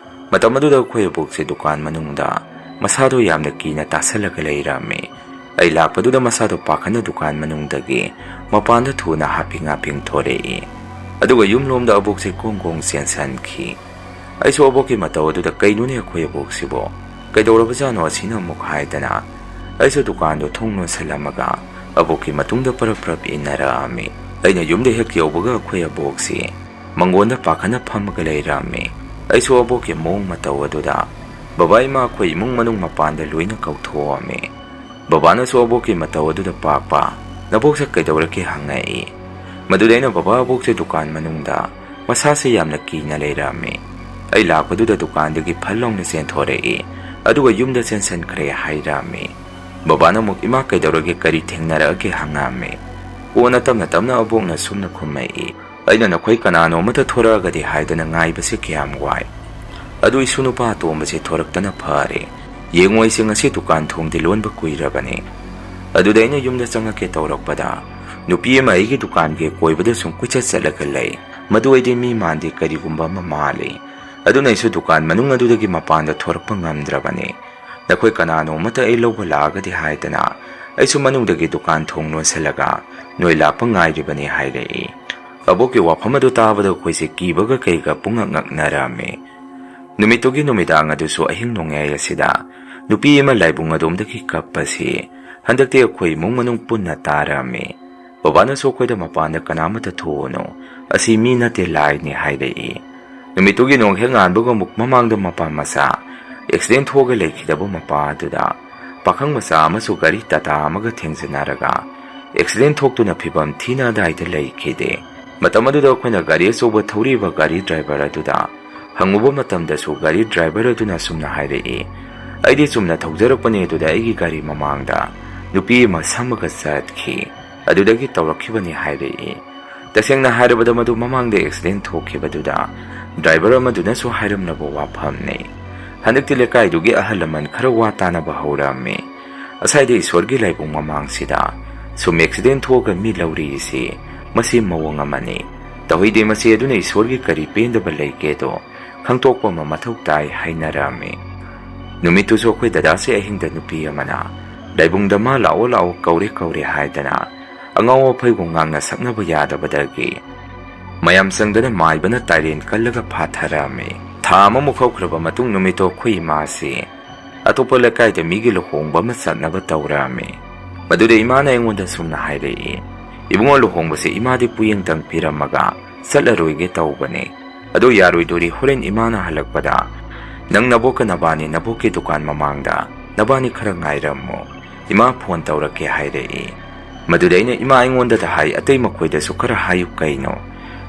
ꯃꯇꯝ ꯑꯗꯨꯗ ꯑꯩꯈꯣꯏ ꯑꯕꯣꯛꯁꯦ ꯗꯨꯀꯥꯟ ꯃꯅꯨꯡꯗ ꯃꯁꯥꯗꯣ ꯌꯥꯝꯅ ꯀꯤꯅ ꯇꯥꯁꯜꯂꯒ ꯂꯩꯔꯝꯃꯤ꯫ ꯑꯩ ꯂꯥꯛꯄꯗꯨꯗ ꯃꯁꯥꯗꯣ ꯄꯥꯈꯠꯅ ꯗꯨꯀꯥꯟ ꯃꯅꯨꯡꯗꯒꯤ ꯃꯄꯥꯟꯗ ꯊꯨꯅ ꯍꯥꯞꯄꯤꯡ ꯍꯥꯞꯄꯤꯡ ꯊꯣꯔꯛꯏ꯫ ꯑꯗꯨꯒ ꯌꯨꯝꯂꯣꯝꯗ ꯑꯕꯣꯛꯁꯦ ꯒꯣꯡ ꯒꯣꯡ ꯆꯦꯟꯁꯟꯈꯤ꯫ ꯑꯩꯁꯨ ꯑꯕꯣꯛꯀꯤ ꯃꯇꯧ ꯑꯗꯨꯗ, "ꯀꯩꯅꯣꯅꯦ ꯑꯩꯈꯣꯏ ꯑꯕꯣꯛꯁꯤꯕꯣ? ꯀꯩꯗꯧꯔꯕꯖꯥꯠꯅꯣ ꯑꯁꯤꯅ ꯑꯃꯨꯛ?" ꯍꯥꯏꯗꯅ ꯑꯩꯁꯨ ꯗꯨꯀꯥꯟꯗꯣ ꯊꯣꯡ ꯂꯣꯟꯁꯜꯂꯝꯃꯒ ꯑꯕꯣꯛꯀꯤ ꯃꯇꯨꯡꯗ ꯄꯔꯞ ꯄꯔꯞ ꯏꯟꯅꯔꯛꯑꯝꯃꯤ꯫ ꯑꯩꯅ ꯌꯨꯝꯗ ꯍꯦꯛ ꯌꯧꯕꯒ ꯑꯩꯈꯣꯏ ꯑꯕꯣꯛꯁꯤ ꯃꯪꯒꯣꯟꯗ ꯄꯥꯈꯠꯅ ꯐꯝꯃꯒ ꯂꯩꯔꯝꯃꯤ꯫ ꯑꯩꯁꯨ ꯑꯕꯣꯛꯀꯤ ꯃꯑꯣꯡ ꯃꯇꯧ ꯑꯗꯨꯗ, "ꯕꯕꯥ, ꯏꯃꯥ, ꯑꯩꯈꯣꯏ ꯏꯃꯨꯡ ꯃꯅꯨꯡ ꯃꯄꯥꯟꯗ ꯂꯣꯏꯅ ꯀꯧꯊꯣꯛꯑꯝꯃꯤ꯫" ꯕꯕꯥꯅꯁꯨ ꯑꯕꯣꯛꯀꯤ ꯃꯇꯧ ꯑꯗꯨꯗ ꯄꯥꯛꯄ, "ꯅꯕꯣꯛꯁꯦ ꯀꯩꯗꯧꯔꯒꯦ?" ꯍꯪꯉꯛꯏ꯫ ꯃꯗꯨꯗ ꯑꯩꯅ ꯕꯕꯥ ꯑꯕꯣꯛꯁꯦ ꯗꯨꯀꯥꯟ ꯃꯅꯨꯡꯗ ꯃꯁꯥꯁꯦ ꯌꯥꯝꯅ ꯀꯤꯅ ꯂꯩꯔꯝꯃꯤ꯫ ꯑꯩ ꯂꯥꯛꯄꯗꯨꯗ ꯗꯨꯀꯥꯟꯗꯒꯤ ꯐꯠ ꯂꯥꯎꯅ ꯆꯦꯟꯊꯣꯔꯛꯏ, ꯑꯗꯨꯒ ꯌꯨꯝꯗ ꯆꯦꯟꯁꯟꯈ꯭ꯔꯦ ꯍꯥꯏꯔꯝꯃꯤ꯫ ꯕꯕꯥꯅ ꯑꯃꯨꯛ, "ꯏꯃꯥ ꯀꯩꯗꯧꯔꯒꯦ, ꯀꯔꯤ ꯊꯦꯡꯅꯔꯛꯑꯒꯦ?" ꯍꯪꯉꯛꯑꯝꯃꯤ꯫ ꯀꯣꯟꯅ ꯇꯞꯅ ꯇꯞꯅ ꯑꯕꯣꯛꯅ ꯁꯨꯝꯅ ꯈꯨꯝꯃꯛꯏ, "ꯑꯩꯅ ꯅꯈꯣꯏ ꯀꯅꯥꯅꯣ ꯑꯃꯠꯇ ꯊꯣꯔꯛꯑꯒꯗꯤ ꯍꯥꯏꯗꯅ ꯉꯥꯏꯕꯁꯦ ꯀꯌꯥꯝ ꯋꯥꯏ꯫ ꯑꯗꯨ ꯏꯁꯨ ꯅꯨꯄꯥ ꯑꯇꯣꯝꯕꯁꯦ ꯊꯣꯔꯛꯇꯅ ꯐꯔꯦ꯫ ꯌꯦꯡꯉꯣ, ꯑꯩꯁꯦ ꯉꯁꯤ ꯗꯨꯀꯥꯟ ꯊꯣꯡꯗꯤ ꯂꯣꯟꯕ ꯀꯨꯏꯔꯕꯅꯤ꯫" ꯑꯗꯨꯗ ꯑꯩꯅ ꯌꯨꯝꯗ ꯆꯪꯉꯛꯀꯦ ꯇꯧꯔꯛꯄꯗ, ꯅꯨꯄꯤ ꯑꯃ ꯑꯩꯒꯤ ꯗꯨꯀꯥꯟꯒꯤ ꯀꯣꯏꯕꯗ ꯁꯨꯝ ꯀꯣꯏꯆꯠ ꯆꯠꯂꯒ ꯂꯩ꯫ ꯃꯗꯨ ꯑꯩꯗꯤ ꯃꯤ ꯃꯥꯟꯗꯦ, ꯀꯔꯤꯒꯨꯝꯕ ꯑꯃ ꯃꯥꯜꯂꯤ꯫ ꯑꯗꯨꯅ ꯑꯩꯁꯨ ꯗꯨꯀꯥꯟ ꯃꯅꯨꯡ ꯑꯗꯨꯗꯒꯤ ꯃꯄꯥꯟꯗ ꯊꯣꯔꯛꯄ ꯉꯝꯗ꯭ꯔꯕꯅꯤ꯫ ꯅꯈꯣꯏ ꯀꯅꯥꯅꯣ ꯑꯃꯠꯇ ꯑꯩ ꯂꯧꯕ ꯂꯥꯛꯑꯒꯗꯤ ꯍꯥꯏꯗꯅ ꯑꯩꯁꯨ ꯃꯅꯨꯡꯗꯒꯤ ꯗꯨꯀꯥꯟ ꯊꯣꯡ ꯂꯣꯟꯁꯤꯜꯂꯒ ꯅꯣꯏ ꯂꯥꯛꯄ ꯉꯥꯏꯔꯤꯕꯅꯤ ꯍꯥꯏꯔꯛꯏ꯫ ꯑꯕꯣꯛꯀꯤ ꯋꯥꯐꯝ ꯑꯗꯨ ꯇꯥꯕꯗ ꯑꯩꯈꯣꯏꯁꯦ ꯀꯤꯕꯒ ꯀꯩꯒ ꯄꯨꯡꯉꯛ ꯉꯛꯅꯔꯝꯃꯤ꯫ ꯅꯨꯃꯤꯠꯇꯨꯒꯤ ꯅꯨꯃꯤꯗꯥꯡ ꯑꯗꯨꯁꯨ ꯑꯍꯤꯡ ꯅꯣꯡꯌꯥꯏ ꯑꯁꯤꯗ ꯅꯨꯄꯤ ꯑꯃ ꯂꯥꯏꯕꯨꯡ ꯑꯗꯣꯝꯗꯒꯤ ꯀꯞꯄꯁꯤ ꯍꯟꯗꯛꯇꯤ ꯑꯩꯈꯣꯏ ꯏꯃꯨꯡ ꯃꯅꯨꯡ ꯄꯨꯟꯅ ꯇꯥꯔꯝꯃꯤ꯫ ꯕꯕꯥꯅꯁꯨ ꯑꯩꯈꯣꯏꯗ ꯃꯄꯥꯟꯗ ꯀꯅꯥꯃꯠꯇ ꯊꯣꯛꯎꯅꯨ, ꯑꯁꯤ ꯃꯤ ꯅꯠꯇꯦ, ꯂꯥꯏꯅꯤ ꯍꯥꯏꯔꯛꯏ꯫ ꯅꯨꯃꯤꯠꯇꯨꯒꯤ ꯅꯣꯡ ꯍꯦꯛ ꯉꯥꯟꯕꯒ ꯑꯃꯨꯛ ꯃꯃꯥꯡꯗ ꯃꯄꯥ ꯃꯆꯥ ꯑꯦꯛꯁꯤꯗꯦꯟ ꯊꯣꯛꯑꯒ ꯂꯩꯈꯤꯗꯕ ꯃꯄꯥ ꯑꯗꯨꯗ ꯄꯥꯈꯪ ꯃꯆꯥ ꯑꯃꯁꯨ ꯒꯥꯔꯤ ꯇꯥꯇꯥ ꯑꯃꯒ ꯊꯦꯡꯖꯤꯟꯅꯔꯒ ꯑꯦꯛꯁꯤꯗꯦꯟ ꯊꯣꯛꯇꯨꯅ ꯐꯤꯕꯝ ꯊꯤꯅ ꯑꯗꯥꯏꯗ ꯂꯩꯈꯤꯗꯦ꯫ ꯃꯇꯝ ꯑꯗꯨꯗ ꯑꯩꯈꯣꯏꯅ ꯒꯥꯔꯤ ꯑꯆꯧꯕ ꯊꯧꯔꯤꯕ ꯒꯥꯔꯤ ꯗ꯭ꯔꯥꯏꯚꯔ ꯑꯗꯨꯗ ꯍꯪꯉꯨꯕ ꯃꯇꯝꯗꯁꯨ ꯒꯥꯔꯤ ꯗ꯭ꯔꯥꯏꯚꯔ ꯑꯗꯨꯅ ꯑꯁꯨꯝꯅ ꯍꯥꯏꯔꯛꯏ, "ꯑꯩꯗꯤ ꯆꯨꯝꯅ ꯊꯧꯖꯔꯛꯄꯅꯦ, ꯑꯗꯨꯗ ꯑꯩꯒꯤ ꯒꯥꯔꯤ ꯃꯃꯥꯡꯗ ꯅꯨꯄꯤ ꯑꯃ ꯁꯝꯃꯒ ꯆꯠꯈꯤ꯫ ꯑꯗꯨꯗꯒꯤ ꯇꯧꯔꯛꯈꯤꯕꯅꯤ" ꯍꯥꯏꯔꯛꯏ꯫ ꯇꯁꯦꯡꯅ ꯍꯥꯏꯔꯕꯗ ꯃꯗꯨ ꯃꯃꯥꯡꯗ ꯑꯦꯛꯁꯤꯗꯦꯟ ꯊꯣꯛꯈꯤꯕꯗꯨꯗ ꯗ꯭ꯔꯥꯏꯚꯔ ꯑꯃꯗꯨꯅꯁꯨ ꯍꯥꯏꯔꯝꯂꯕ ꯋꯥꯐꯝꯅꯤ꯫ ꯍꯟꯗꯛꯇꯤ ꯂꯩꯀꯥꯏꯗꯨꯒꯤ ꯑꯍꯜ ꯂꯃꯟ ꯈꯔ ꯋꯥ ꯇꯥꯅꯕ ꯍꯧꯔꯝꯃꯤ꯫ ꯑꯁꯥꯏꯗ ꯏꯁꯣꯔꯒꯤ ꯂꯥꯏꯕꯨꯡ ꯃꯃꯥꯡꯁꯤꯗ ꯁꯨꯝ ꯑꯦꯛꯁꯤꯗꯦꯟ ꯊꯣꯛꯑꯒ ꯃꯤ ꯂꯧꯔꯤꯁꯤ ꯃꯁꯤ ꯃꯑꯣꯡ ꯑꯃꯅꯤ꯫ ꯇꯧꯍꯩꯗꯦ, ꯃꯁꯤ ꯑꯗꯨꯅ ꯏꯁꯣꯔꯒꯤ ꯀꯔꯤ ꯄꯦꯟꯗꯕ ꯂꯩꯒꯦꯗꯣ ꯈꯪꯗꯣꯛꯄ ꯑꯃ ꯃꯊꯧ ꯇꯥꯏ ꯍꯥꯏꯅꯔꯝꯃꯤ꯫ ꯅꯨꯃꯤꯠꯇꯨꯁꯨ ꯑꯩꯈꯣꯏ ꯗꯗꯥꯁꯦ ꯑꯍꯤꯡꯗ ꯅꯨꯄꯤ ꯑꯃꯅ ꯂꯥꯏꯕꯨꯡꯗ "ꯃꯥ ꯂꯥꯛꯑꯣ ꯂꯥꯛꯑꯣ, ꯀꯧꯔꯦ ꯀꯧꯔꯦ" ꯍꯥꯏꯗꯅ ꯑꯉꯥꯎ ꯑꯐꯩꯒꯨꯝ ꯉꯥꯡꯅ ꯁꯛꯅꯕ ꯌꯥꯗꯕꯗꯒꯤ ꯃꯌꯥꯝ ꯆꯪꯗꯅ ꯃꯥꯏꯕꯅ ꯇꯥꯏꯔꯦꯟ ꯀꯜꯂꯒ ꯐꯥꯊꯔꯝꯃꯤ꯫ ꯊꯥ ꯑꯃꯃꯨꯛ ꯍꯧꯈ꯭ꯔꯕ ꯃꯇꯨꯡ ꯅꯨꯃꯤꯠꯇꯣ ꯑꯩꯈꯣꯏ ꯏꯃꯥꯁꯤ ꯑꯇꯣꯞꯄ ꯂꯩꯀꯥꯏꯗ ꯃꯤꯒꯤ ꯂꯨꯍꯣꯡꯕ ꯑꯃ ꯆꯠꯅꯕ ꯇꯧꯔꯝꯃꯤ꯫ ꯃꯗꯨꯗ ꯏꯃꯥꯅ ꯑꯩꯉꯣꯟꯗ ꯁꯨꯝꯅ ꯍꯥꯏꯔꯛꯏ, "ꯏꯕꯨꯡꯉꯣ, ꯂꯨꯍꯣꯡꯕꯁꯦ ꯏꯃꯥꯗꯤ ꯄꯨꯌꯦꯡꯇꯪ ꯄꯤꯔꯝꯃꯒ ꯆꯠꯂꯔꯣꯏꯒꯦ ꯇꯧꯕꯅꯦ꯫ ꯑꯗꯣ ꯌꯥꯔꯣꯏꯗꯣꯔꯤ, ꯍꯣꯔꯦꯟ ꯏꯃꯥꯅ ꯍꯜꯂꯛꯄꯗ ꯅꯪ ꯅꯕꯣꯛꯀ ꯅꯕꯥꯅꯤ ꯅꯕꯣꯛꯀꯤ ꯗꯨꯀꯥꯟ ꯃꯃꯥꯡꯗ ꯅꯕꯥꯅꯤ ꯈꯔ ꯉꯥꯏꯔꯝꯃꯣ, ꯏꯃꯥ ꯐꯣꯟ ꯇꯧꯔꯛꯀꯦ" ꯍꯥꯏꯔꯛꯏ꯫ ꯃꯗꯨꯗ ꯑꯩꯅ ꯏꯃꯥ ꯑꯩꯉꯣꯟꯗꯗ ꯍꯥꯏ, "ꯑꯇꯩ ꯃꯈꯣꯏꯗꯁꯨ ꯈꯔ ꯍꯥꯏꯌꯨ ꯀꯩꯅꯣ?"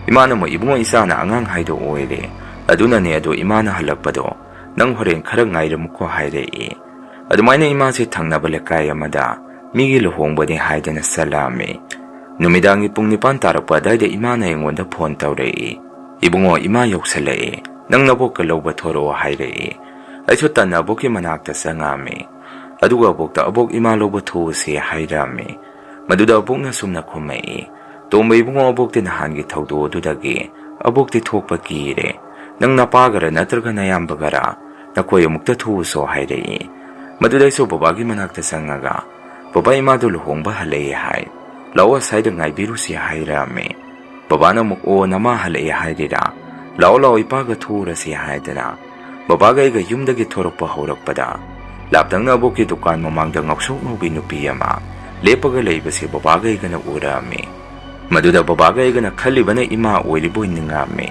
ꯏꯃꯥꯅ ꯑꯃꯨꯛ, "ꯏꯕꯨꯡꯉꯣ, ꯏꯆꯥꯅ ꯑꯉꯥꯡ ꯍꯥꯏꯗꯣ ꯑꯣꯏꯔꯦ, ꯑꯗꯨꯅꯅꯦ꯫ ꯑꯗꯣ ꯏꯃꯥꯅ ꯍꯜꯂꯛꯄꯗꯣ ꯅꯪ ꯍꯣꯔꯦꯟ ꯈꯔ ꯉꯥꯏꯔꯝꯃꯨꯀꯣ" ꯍꯥꯏꯔꯛꯏ꯫ ꯑꯗꯨꯃꯥꯏꯅ ꯏꯃꯥꯁꯦ ꯊꯪꯅꯕ ꯂꯩꯀꯥꯏ ꯑꯃꯗ ꯃꯤꯒꯤ ꯂꯨꯍꯣꯡꯕꯅꯦ ꯍꯥꯏꯗꯅ ꯆꯠꯂꯛꯑꯝꯃꯤ꯫ ꯅꯨꯃꯤꯗꯥꯡꯒꯤ ꯄꯨꯡ ꯅꯤꯄꯥꯟ ꯇꯥꯔꯛꯄ ꯑꯗꯥꯏꯗ ꯏꯃꯥꯅ ꯑꯩꯉꯣꯟꯗ ꯐꯣꯟ ꯇꯧꯔꯛꯏ, "ꯏꯕꯨꯡꯉꯣ, ꯏꯃꯥ ꯌꯧꯁꯜꯂꯛꯑꯦ, ꯅꯪ ꯅꯕꯣꯛꯀ ꯂꯧꯕ ꯊꯣꯔꯛꯑꯣ" ꯍꯥꯏꯔꯛꯏ꯫ ꯑꯩꯁꯨ ꯇꯟꯅ ꯑꯕꯣꯛꯀꯤ ꯃꯅꯥꯛꯇ ꯆꯪꯉꯛꯑꯝꯃꯤ꯫ ꯑꯗꯨꯒ ꯑꯕꯣꯛꯇ, "ꯑꯕꯣꯛ, ꯏꯃꯥ ꯂꯧꯕ ꯊꯣꯛꯎꯁꯦ" ꯍꯥꯏꯔꯛꯑꯝꯃꯤ꯫ ꯃꯗꯨꯗ ꯑꯕꯣꯛꯅ ꯁꯨꯝꯅ ꯈꯨꯝꯃꯛꯏ, "ꯇꯣꯝꯕ ꯏꯕꯨꯡꯉꯣ, ꯑꯕꯣꯛꯇꯤ ꯅꯍꯥꯟꯒꯤ ꯊꯧꯗꯣꯛ ꯑꯗꯨꯗꯒꯤ ꯑꯕꯣꯛꯇꯤ ꯊꯣꯛꯄ ꯀꯤꯔꯦ꯫ ꯅꯪ ꯅꯄꯥꯒꯔ ꯅꯠꯇ꯭ꯔꯒ ꯅꯌꯥꯝꯕꯒꯔ ꯅꯈꯣꯏ ꯑꯃꯨꯛꯇ ꯊꯣꯛꯎꯁꯣ" ꯍꯥꯏꯔꯛꯏ꯫ ꯃꯗꯨꯗ ꯑꯩꯁꯨ ꯕꯕꯥꯒꯤ ꯃꯅꯥꯛꯇ ꯆꯪꯉꯒ, "ꯕꯕꯥ, ꯏꯃꯥꯗꯣ ꯂꯨꯍꯣꯡꯕ ꯍꯜꯂꯛꯑꯦ ꯍꯥꯏ, ꯂꯥꯛꯑꯣ ꯑꯁ꯭ꯋꯥꯏꯗ ꯉꯥꯏꯕꯤꯔꯨꯁꯤ" ꯍꯥꯏꯔꯛꯑꯝꯃꯤ꯫ ꯕꯕꯥꯅ ꯑꯃꯨꯛ, "ꯑꯣ, ꯅꯃꯥ ꯍꯜꯂꯛꯑꯦ ꯍꯥꯏꯔꯤꯔꯥ? ꯂꯥꯛꯑꯣ ꯂꯥꯛꯑꯣ, ꯏꯄꯥꯒ ꯊꯣꯛꯎꯔꯁꯤ" ꯍꯥꯏꯗꯅ ꯕꯕꯥꯒ ꯑꯩꯒ ꯌꯨꯝꯗꯒꯤ ꯊꯣꯔꯛꯄ ꯍꯧꯔꯛꯄꯗ, ꯂꯥꯞꯇꯛꯅ ꯑꯕꯣꯛꯀꯤ ꯗꯨꯀꯥꯟ ꯃꯃꯥꯡꯗ ꯉꯧꯁꯣꯛ ꯉꯧꯕꯤ ꯅꯨꯄꯤ ꯑꯃ ꯂꯦꯞꯄꯒ ꯂꯩꯕꯁꯤ ꯕꯕꯥꯒ ꯑꯩꯒꯅ ꯎꯔꯛꯑꯝꯃꯤ꯫ ꯃꯗꯨꯗ ꯕꯕꯥꯒ ꯑꯩꯒꯅ ꯈꯜꯂꯤꯕꯅ ꯏꯃꯥ ꯑꯣꯏꯔꯤꯕꯣꯏ ꯅꯤꯡꯉꯛꯑꯝꯃꯤ꯫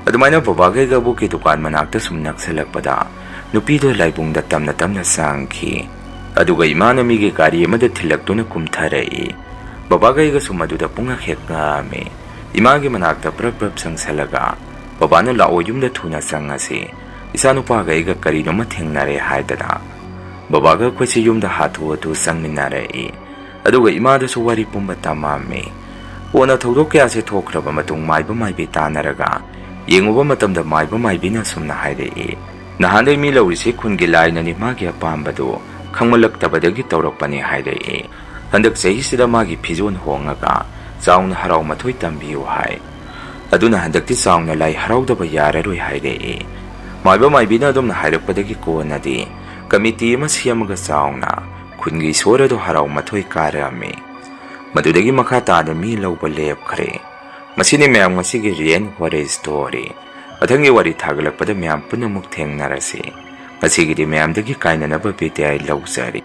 ꯑꯗꯨꯃꯥꯏꯅ ꯕꯕꯥꯒ ꯑꯩꯒ ꯑꯕꯣꯛꯀꯤ ꯗꯨꯀꯥꯟ ꯃꯅꯥꯛꯇ ꯁꯨꯝ ꯅꯛꯁꯜꯂꯛꯄꯗ, ꯅꯨꯄꯤꯗꯣ ꯂꯥꯏꯕꯨꯡꯗ ꯇꯝꯅ ꯇꯝꯅ ꯆꯪꯈꯤ꯫ ꯑꯗꯨꯒ ꯏꯃꯥꯅ ꯃꯤꯒꯤ ꯒꯥꯔꯤ ꯑꯃꯗ ꯊꯤꯜꯂꯛꯇꯨꯅ ꯀꯨꯝꯊꯔꯛꯏ꯫ ꯕꯕꯥꯒ ꯑꯩꯒꯁꯨ ꯃꯗꯨꯗ ꯄꯨꯡꯉꯛ ꯍꯦꯛ ꯉꯛꯑꯝꯃꯤ꯫ ꯏꯃꯥꯒꯤ ꯃꯅꯥꯛꯇ ꯄ꯭ꯔꯞ ꯄ꯭ꯔꯞ ꯆꯪꯁꯜꯂꯒ, ꯕꯕꯥꯅ "ꯂꯥꯛꯑꯣ, ꯌꯨꯝꯗ ꯊꯨꯅ ꯆꯪꯉꯁꯤ, ꯏꯆꯥꯅꯨꯄꯥꯒ ꯑꯩꯒ ꯀꯔꯤꯅꯣꯃ ꯊꯦꯡꯅꯔꯦ" ꯍꯥꯏꯗꯅ ꯕꯕꯥꯒ ꯑꯩꯈꯣꯏꯁꯤ ꯌꯨꯝꯗ ꯍꯥꯊꯨ ꯍꯥꯊꯨ ꯆꯪꯃꯤꯟꯅꯔꯛꯏ꯫ ꯑꯗꯨꯒ ꯏꯃꯥꯗꯁꯨ ꯋꯥꯔꯤ ꯄꯨꯝꯕ ꯇꯝꯃꯝꯃꯤ꯫ ꯀꯣꯟꯅ ꯊꯧꯗꯣꯛ ꯀꯌꯥꯁꯦ ꯊꯣꯛꯈ꯭ꯔꯕ ꯃꯇꯨꯡ, ꯃꯥꯏꯕ ꯃꯥꯏꯕꯤ ꯇꯥꯟꯅꯔꯒ ꯌꯦꯡꯉꯨꯕ ꯃꯇꯝꯗ, ꯃꯥꯏꯕ ꯃꯥꯏꯕꯤꯅ ꯑꯁꯨꯝꯅ ꯍꯥꯏꯔꯛꯏ, "ꯅꯍꯥꯟꯗꯩ ꯃꯤ ꯂꯧꯔꯤꯁꯤ ꯈꯨꯟꯒꯤ ꯂꯥꯏꯅꯅꯤ, ꯃꯥꯒꯤ ꯑꯄꯥꯝꯕꯗꯨ ꯈꯪꯃꯜꯂꯛꯇꯕꯗꯒꯤ ꯇꯧꯔꯛꯄꯅꯤ" ꯍꯥꯏꯔꯛꯏ꯫ "ꯍꯟꯗꯛ ꯆꯍꯤꯁꯤꯗ ꯃꯥꯒꯤ ꯐꯤꯖꯣꯜ ꯍꯣꯡꯉꯒ ꯆꯥꯎꯅ ꯍꯔꯥꯎ ꯃꯊꯣꯏ ꯇꯝꯕꯤꯌꯨ" ꯍꯥꯏ꯫ ꯑꯗꯨꯅ ꯍꯟꯗꯛꯇꯤ ꯆꯥꯎꯅ ꯂꯥꯏ ꯍꯔꯥꯎꯗꯕ ꯌꯥꯔꯔꯣꯏ ꯍꯥꯏꯔꯛꯏ꯫ ꯃꯥꯏꯕ ꯃꯥꯏꯕꯤꯅ ꯑꯗꯨꯝꯅ ꯍꯥꯏꯔꯛꯄꯗꯒꯤ ꯀꯣꯟꯅꯗꯤ ꯀꯃꯤꯇꯤ ꯑꯃ ꯁꯦꯝꯃꯒ ꯆꯥꯎꯅ ꯈꯨꯟꯒꯤ ꯏꯁꯣꯔ ꯑꯗꯨ ꯍꯔꯥꯎ ꯃꯊꯣꯏ ꯀꯥꯔꯛꯑꯝꯃꯤ꯫ ꯃꯗꯨꯗꯒꯤ ꯃꯈꯥ ꯇꯥꯅ ꯃꯤ ꯂꯧꯕ ꯂꯦꯞꯈ꯭ꯔꯦ꯫ ꯃꯁꯤꯅꯤ ꯃꯌꯥꯝ ꯉꯁꯤꯒꯤ ꯔꯤꯌꯦꯟ ꯋꯥꯔꯤ ꯁ꯭ꯇꯣꯔꯤ꯫ ꯃꯊꯪꯒꯤ ꯋꯥꯔꯤ ꯊꯥꯒꯠꯂꯛꯄꯗ ꯃꯌꯥꯝ ꯄꯨꯝꯅꯃꯛ ꯊꯦꯡꯅꯔꯁꯤ꯫ ꯉꯁꯤꯒꯤꯗꯤ ꯃꯌꯥꯝꯗꯒꯤ ꯀꯥꯏꯅꯅꯕ ꯕꯤꯗꯥꯏ ꯂꯧꯖꯔꯤ꯫